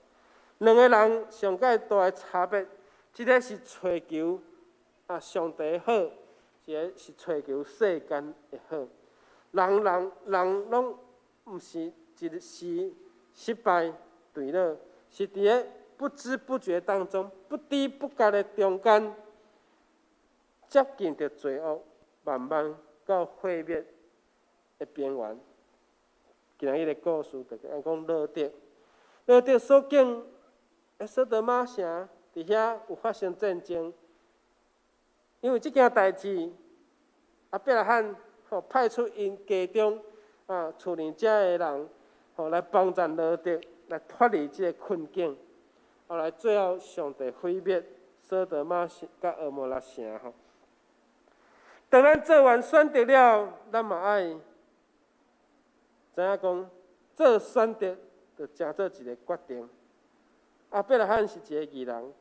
兩个人上蓋大的差別，一个是揣求上帝好，一个是揣求世間的好。人人人攏毋是一時失敗墜落，是佇咧不知不覺當中，不知不覺的中間，接近著罪惡，慢慢到毀滅的邊緣。今日的故事就按講羅得，羅得所建的所多瑪城，佇遐有發生戰爭，因為這件代誌，亞伯拉罕吼派出𪜶家中厝內遮的人吼來幫助羅得來脫離這個困境。後來最後上帝毀滅所多瑪城佮蛾摩拉城吼。當咱做完選擇了，咱嘛愛知影講做選擇就成做一个決定。亞伯拉罕是一个義人，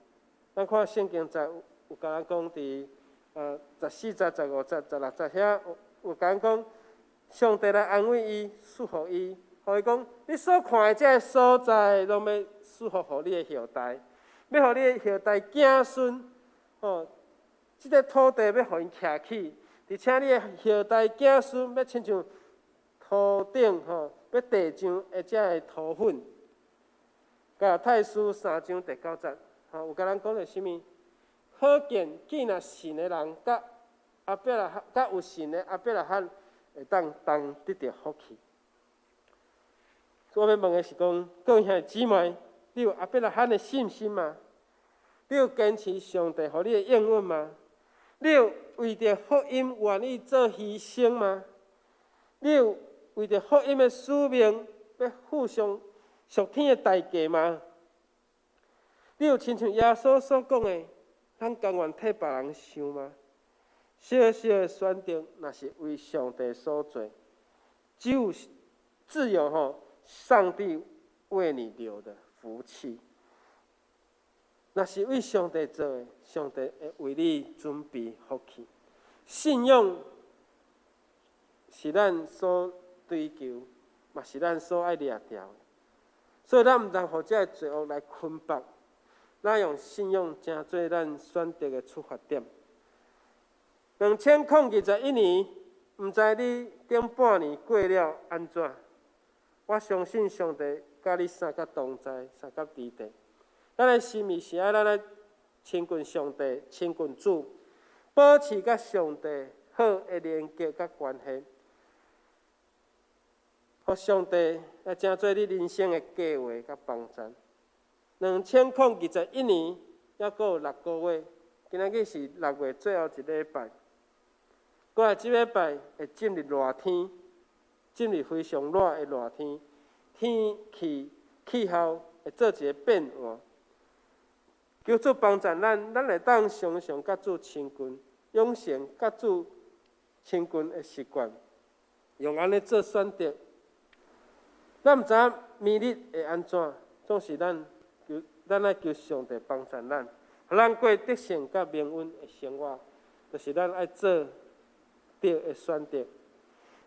咱看聖經在有共咱講佇14節、15節、16節遐有共咱講，上帝來安慰伊、祝福伊，予伊講：你所看的這个所在，攏欲賜福予你的後代，欲予你的後代子孫，吼，這个土地欲予𪜶徛起，而且你的後代子孫欲親像塗頂吼，欲地上的這个塗粉。加拉太書3章第9節，吼，有共咱講著啥物？可見，既若信的人，佮亞伯拉罕，佮有信的亞伯拉罕，會當同得著福氣。我欲問的是講，各位兄弟姊妹，你有亞伯拉罕的信心嗎？你有堅持上帝予你的應允嗎？你有為著福音願意做犧牲嗎？你有為著福音的使命，欲付上屬天的代價嗎？你有親像耶穌所講的，咱甘願替別人想嗎？小小的選擇，若是為上帝所做，只有自有吼，上帝為你留的福氣。若是為上帝做的，上帝會為你準備福氣。信仰是咱所追求，嘛是咱所愛掠著的。所以咱毋通予這个罪惡來捆綁，咱用信仰成做咱選擇的出發點。2021年，毋知你頂半年過了按怎？我相信上帝佮你相佮同在，相佮佇地。咱的心意是愛咱來親近上帝，親近主，保持佮上帝好的連結佮關係，予上帝來成做你人生的計劃佮幫助。2021年猶閣有6個月，今仔日是6月最後一禮拜。過來這禮拜會進入熱天，進入非常熱的熱天，天氣氣候會做一个變換。求主幫助咱，咱會當常常佮主親近，養成佮主親近的習慣，用按呢做選擇。咱毋知影明日會按怎，總是咱求，咱愛求上帝幫助咱，予咱過得勝佮平穩的生活，就是咱愛做對的選擇。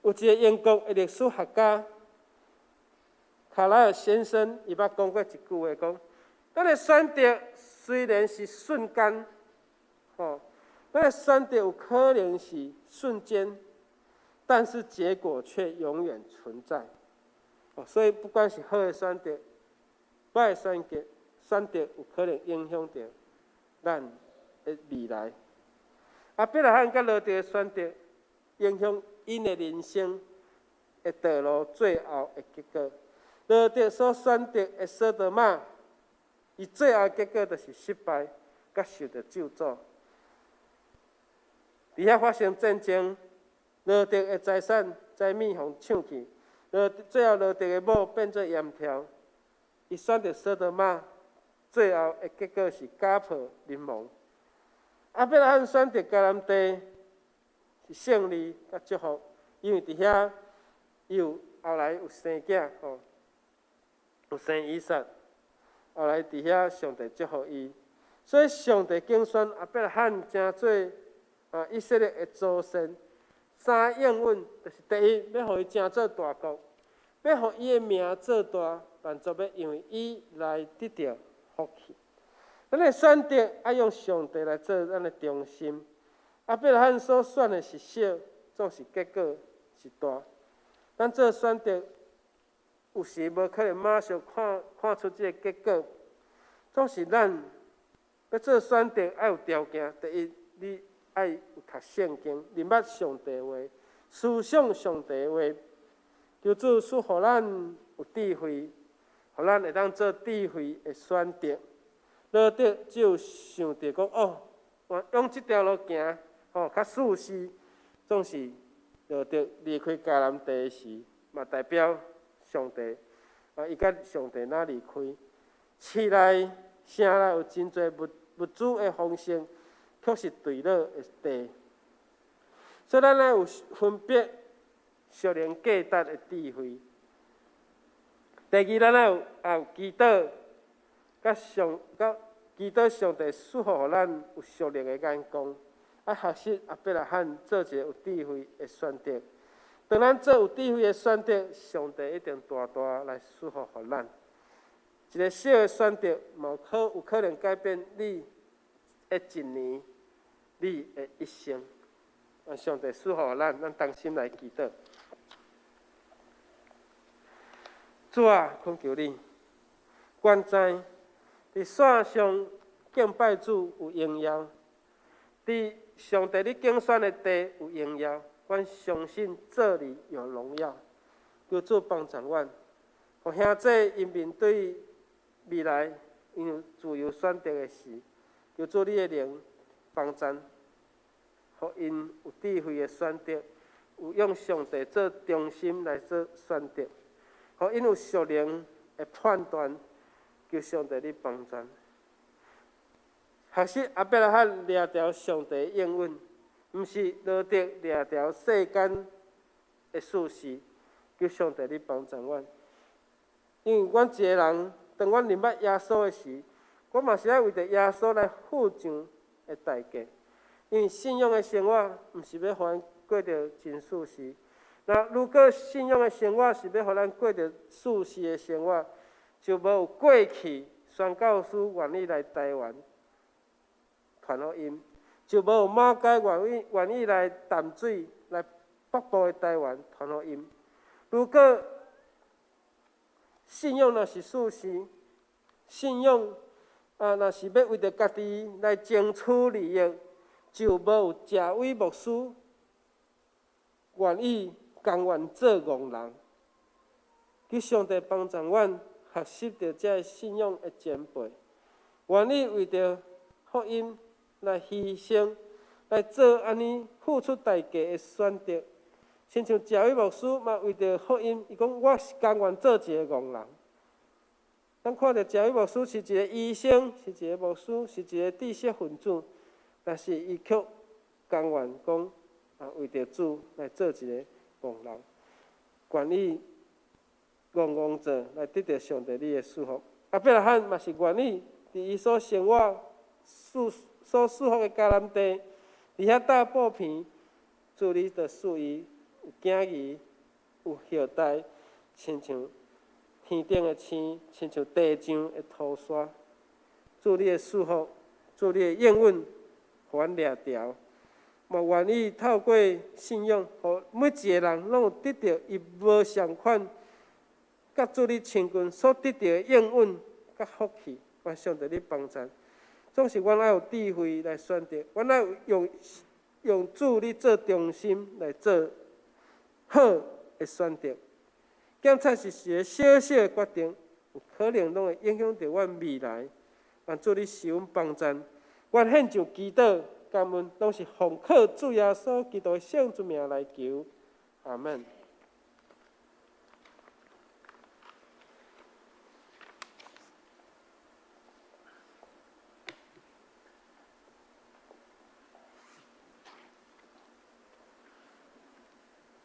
有一个英國的歷史學家卡萊爾先生，伊捌講過一句話，講。咱的選擇雖然是瞬間，吼，咱的選擇有可能是瞬間，但是結果卻永遠存在。哦，所以不管是好的選擇，歹的選擇，選擇有可能影響著咱的未來。亞伯拉罕佮羅得的選擇，影響𪜶的人生的道路最後的結果。羅得所選擇的所多瑪，伊最後結果就是失敗，佮受著咒詛。佇遐發生戰爭，羅得的財產、財物予搶去，最後羅得的某變做秧跳。伊選擇所多瑪，最後的結果是家破人亡。亞伯拉罕選擇迦南地是勝利佮祝福，因為佇遐伊有後來有生囝吼，有生以撒。後來佇遐上帝祝福伊，所以上帝揀選亞伯拉罕成做以色列的祖先。三應允就是第一，欲予伊成做大國，欲予伊的名做大，萬族欲因為伊來得著福氣。咱的選擇愛用上帝來做咱的中心。亞伯拉罕所選的是小，總是結果是大。咱做選擇，有時無可能馬上看出這个結果。總是咱欲做選擇愛有條件。第一，你愛有讀聖經，認捌上帝話，思想上帝話。求主賜予咱有智慧，予咱會當做智慧的選擇。羅得只有想著講哦，我用這條路行，吼，較舒適。總是羅得離開迦南地時，嘛代表上帝啊，伊佮上帝若離開。市內城內有真濟物資的豐盛，卻是墜落的地。所以咱愛有分別屬靈價值的智慧。第二，咱愛有祈禱，佮祈禱上帝賜予咱有屬靈的眼光，愛學習亞伯拉罕做一個有智慧的選擇。當咱做有智慧的選擇，上帝一定大大來賜福予咱。一个小的選擇，嘛有可能改變你的一年，你的一生。願上帝賜福予咱，咱同心來祈禱。主啊，懇求你，阮知佇線上敬拜主有榮耀，佇上帝你揀選的地有榮耀，阮相信這裡有榮耀。求主幫助阮，予兄弟𪜶面對未來，𪜶有自由選擇的時，求主你的靈幫贊，予𪜶有智慧的選擇，有用上帝做中心來做選擇，予𪜶有屬靈的判斷，求上帝你幫贊。學習亞伯拉罕掠著上帝應允，毋是羅得掠著世間的舒適，求上帝你幫助阮。因為阮一个人，當阮認捌耶穌的時，我嘛是愛為著耶穌來付上的代價。因為信仰的生活，毋是欲予咱過著真舒適。若如果信仰的生活是欲予咱過著舒適的生活，就無有過去宣教師願意來台灣傳福音，就無有馬偕願意來淡水來北部的台灣傳福音。如果信仰若是舒適，信仰啊若是欲為著家己來爭取利益，就無有謝偉牧師願意甘願做戇人。求上帝幫助阮學習著這个信仰的前輩，願意為著福音來犧牲，來做按呢付出代價的選擇。親像謝偉牧師嘛，為著福音，伊講我是甘願做一个戇人。咱看著謝偉牧師是一个醫生，是一個牧師，是一個知識分子，但是伊卻甘願講啊，為著主來做一个戇人，願意戇戇做來得著上帝你的祝福。亞伯拉罕嘛是願意佇伊所生活、所祝福的迦南地，佇遐搭布棚，主你就賜伊有囝兒、有後代，親像天頂的星，親像地上的塗沙。主你的祝福，主你的应允，予阮掠著。嘛願意透過信仰，予每一个人攏有得著伊無仝款，佮主你親近所得著的應允佮福氣。願上帝你幫贊。總是阮愛有智慧來選擇，阮愛用主你做中心來做好的選擇。檢察是一个小小的決定，有可能攏會影響著阮未來。願主你賜阮幫贊，阮獻上祈禱感恩，攏是奉靠主耶穌基督的聖之名來求。阿門。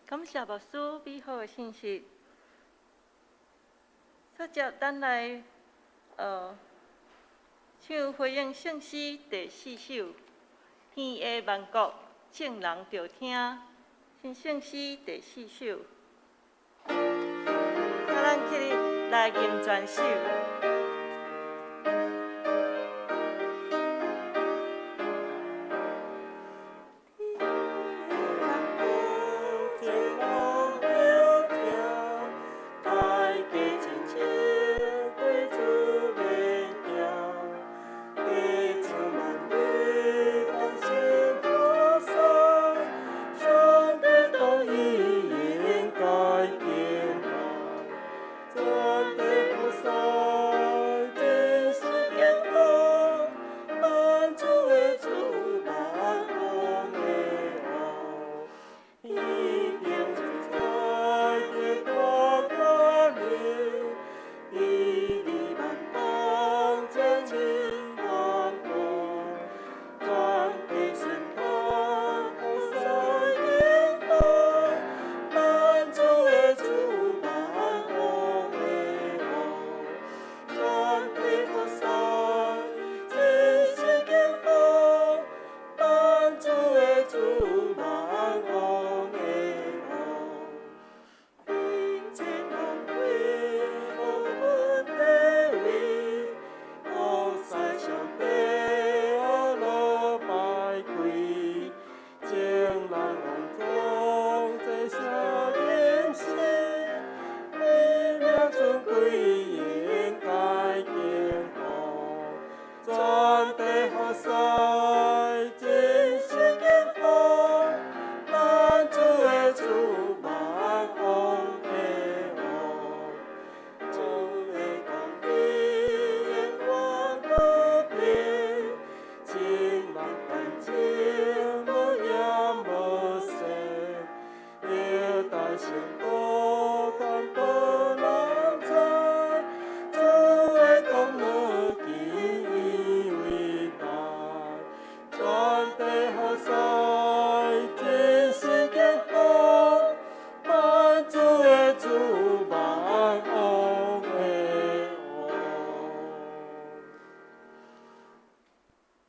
感謝牧師美好的信息。接著，咱來唱回應聖詩第四首《天下萬國眾人著聽》，新聖詩第四首。請咱起立來吟全首。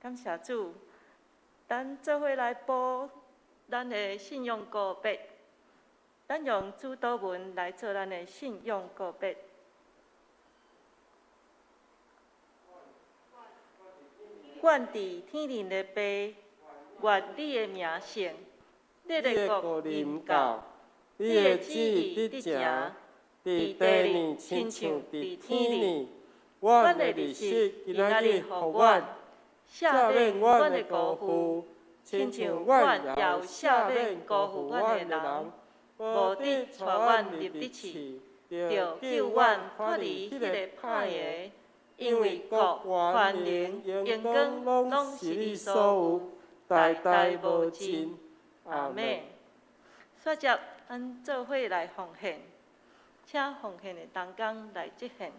感謝主，咱做伙來補咱的信仰告白。咱用主禱文來做咱的信仰告白。願佇天頂的父，願你的名聖，你的國臨到，你的旨意得成，佇地裡親像佇天裡。阮的日食今仔日予阮，赦免阮的辜負，親像阮也有赦免辜負阮的人。無得帶阮入得試，著救阮脫離彼個歹的。因為國、權能、榮光，攏是你所有，代代無盡。阿們。煞接，咱做伙來奉獻，請奉獻的同工來接獻。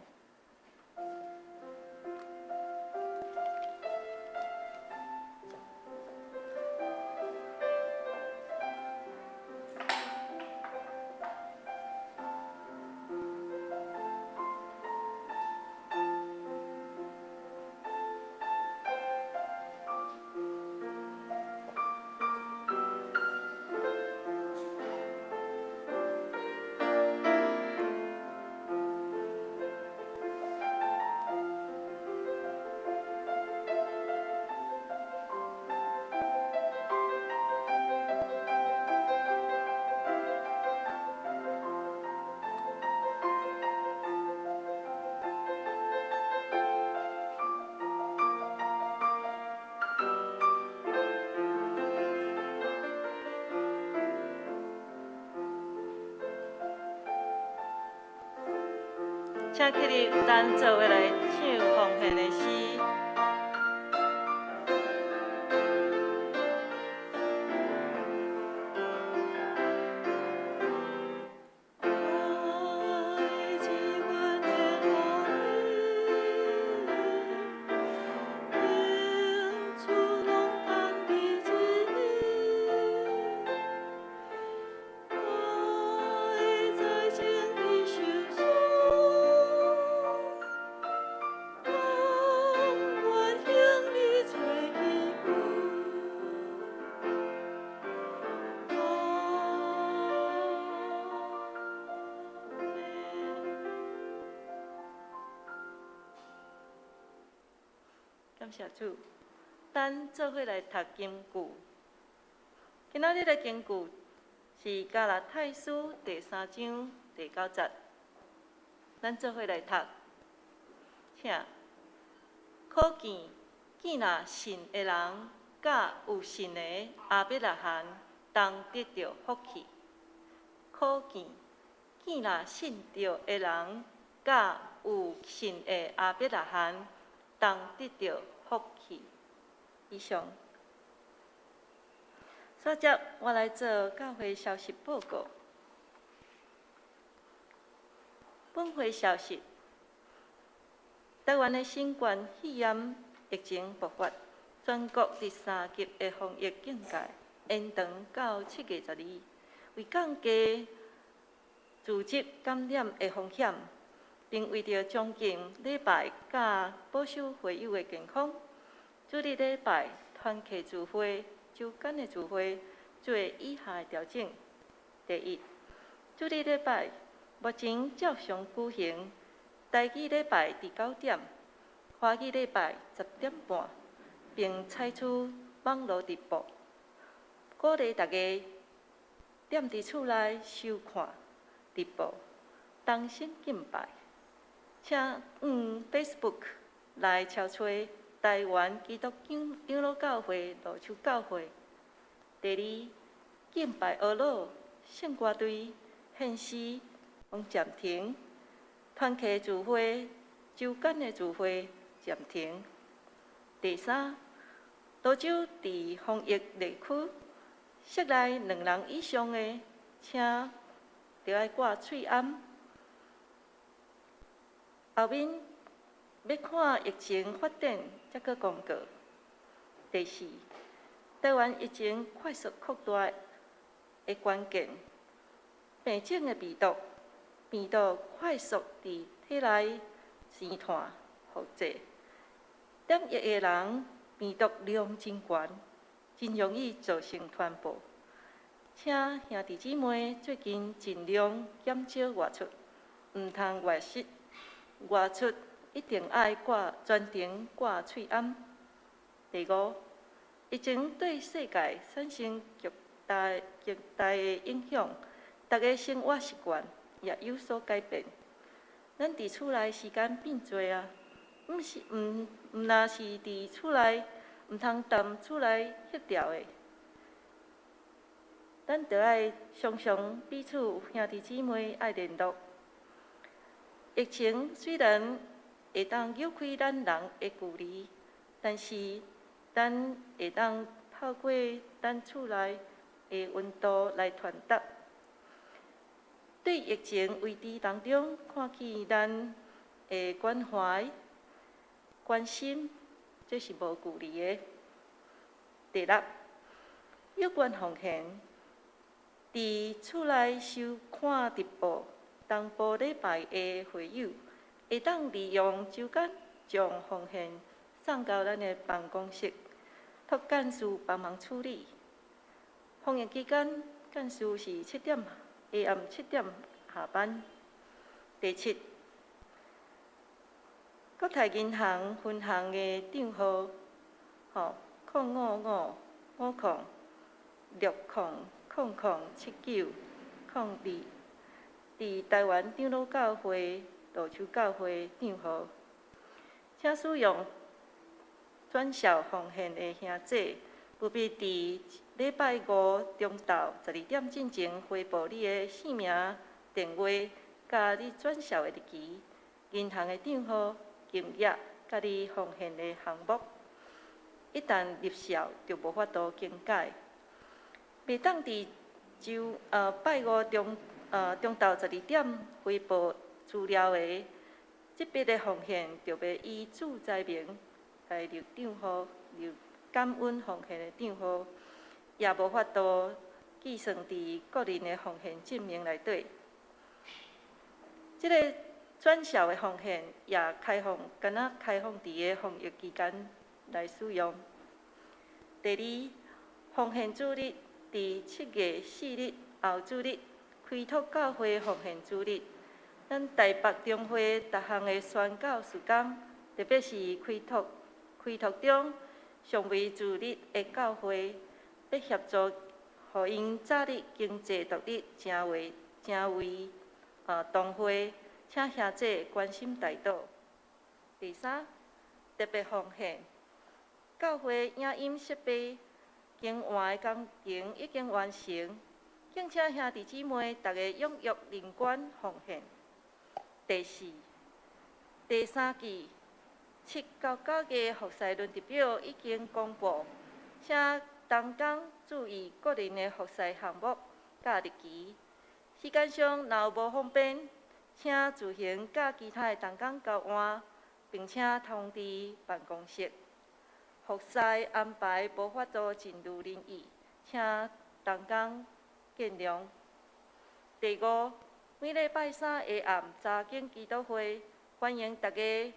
請起立，咱做伙來唱奉獻的詩。感謝主，咱做伙來讀經句。今仔日的經句是加拉太書第三章第九節。咱做伙來讀，請。可見，見若信的人，佮有信的亞伯拉罕同得著福氣。可見，見若信著的人，佮有信的亞伯拉罕同得著福氣。以上。煞接我來做教會消息報告。本會消息：台灣的新冠肺炎疫情爆發，全國第三級的防疫警戒延長到7月12，為降低聚集感染的風險，並為著將近禮拜佮保守會友的健康，主日禮拜團契聚會、週間的聚會做以下的調整：第一，主日禮拜目前照常舉行，台語禮拜佇9點，華語禮拜10點半，並採取網路直播，鼓勵大家踮佇厝內收看直播，同心敬拜。請用 Facebook 來搜尋台灣基督長老教會蘆洲教會。第二，敬拜阿老聖歌隊獻詩攏暫停，團契聚會、週間的聚會暫停。第三，蘆洲佇防疫地區，室內兩人以上的，請著愛掛喙罨。後面欲看疫情發展，才閣公告。第四，台灣疫情快速擴大的關鍵，變種的病毒，病毒快速佇體內生湠複製，染疫的人病毒量真懸，真容易造成傳播。請兄弟姊妹最近盡量減少外出，毋通外食。外出一定愛掛全程掛喙罨。第五，疫情對世界產生極大極大的影響，逐家生活習慣也有所改變。咱佇厝內時間變濟啊，毋是毋毋若是佇厝內，毋通踮厝內翕著的。咱著愛常常彼此兄弟姊妹愛聯絡。疫情雖然會當繞開咱人的距離，但是咱會當透過咱厝內的溫度來傳達。對疫情危機當中，看見咱的關懷、關心，這是無距離的。第六，有關奉獻，佇厝內收看直播。東部禮拜的會友，會當利用週間將奉獻送到咱的辦公室，託幹事幫忙處理。防疫期間，幹事是七點下暗7點下班。第七，國泰銀行分行的帳號，號0555060007902。佇台灣長老教會蘆洲教會帳號，請使用轉數奉獻的兄姐，務必佇禮拜五中晝12點進前回報你的姓名、電話，佮你轉數的日期，銀行的帳號、金額、佮你奉獻的項目，一旦入數就無法度更改。袂當佇週拜五中晝12點回報資料的，這筆的奉獻就欲以主災名來入帳戶，入感恩奉獻的帳戶，也無法度計算佇個人的奉獻證明內底。這个轉數的奉獻也開放，敢若開放佇个防疫期間來使用。第二，奉獻主日佇7月4日後主日開拓教會奉獻主日，咱台北中會逐項的宣教事工，特別是開拓中尚未自立的教會，欲協助予𪜶早日經濟獨立，成為同會，請兄弟關心代禱。第三，特別奉獻，教會影音設備更換的工程已經完成，敬請兄弟姊妹逐家踴躍認捐奉獻。第四，第三季7到9月服侍輪值表已經公布，請同工注意個人的服侍項目佮日期。時間上若有無方便，請自行佮其他的同工交換，並且通知辦公室。服侍安排無法度盡如人意，請同工見諒。第五，每禮拜三下暗查經祈禱會，歡迎大家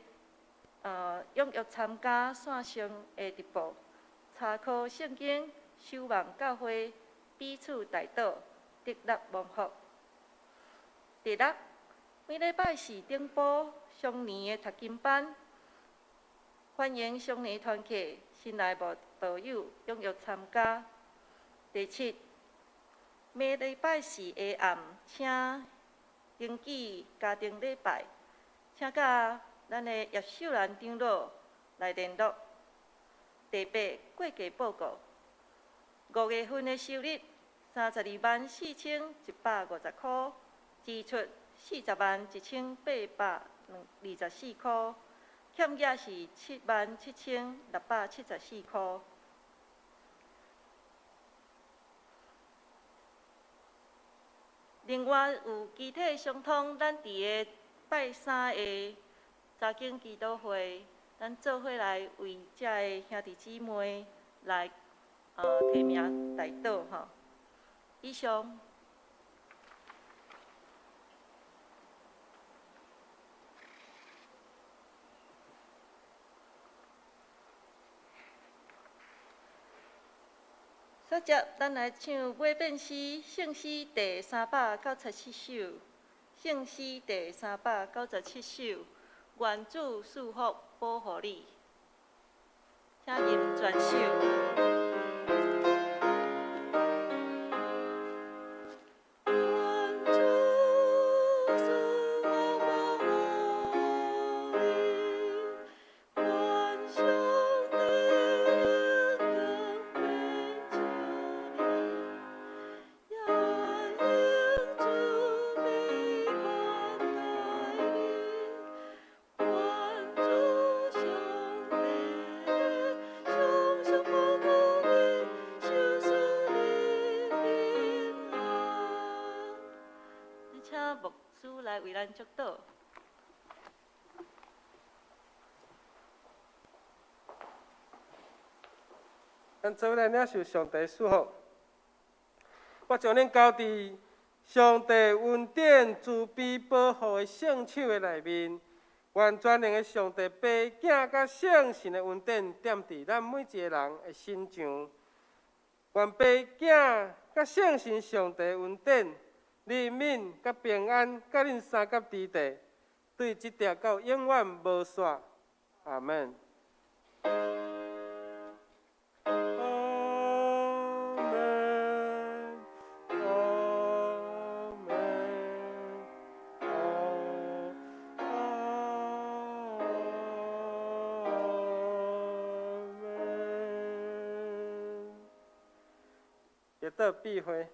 踴躍參加線上的直播，查考聖經，守望教會，彼此代禱，得力蒙福。第六，每禮拜四頂晡雙年的讀經班，歡迎雙年團契新來慕道友踴躍參加。第七，每禮拜四下暗，請登記家庭禮拜，請佮咱的葉秀蘭長老來聯絡。第八，會計報告，5月份的收入324,150箍，支出401,824箍，欠額是77,674箍。另外有機體相通，咱佇个拜三的查經祈禱會，咱做伙來為遮个兄弟姊妹來提名代禱吼。以上。接著，咱來唱尾變詩，聖詩第397首。聖詩第397首，願主賜福保護你，請吟全首。願主賜福保護你，願上帝的光明照你，也用慈悲款待你。願主上帝常常保護你，賞賜你平安。請牧師來為咱祝禱。咱做伙來領受上帝祝福。我將恁交佇上帝恩典、慈悲、保護的聖手的內面。願全能的上帝、父、囝佮聖神的恩典，踮佇咱每一个人的身上。願父、囝佮聖神上帝恩典、憐憫佮平安，佮恁相佮佇地，對這直到永遠無煞。阿們。阿們，阿們，阿們。祈禱閉會。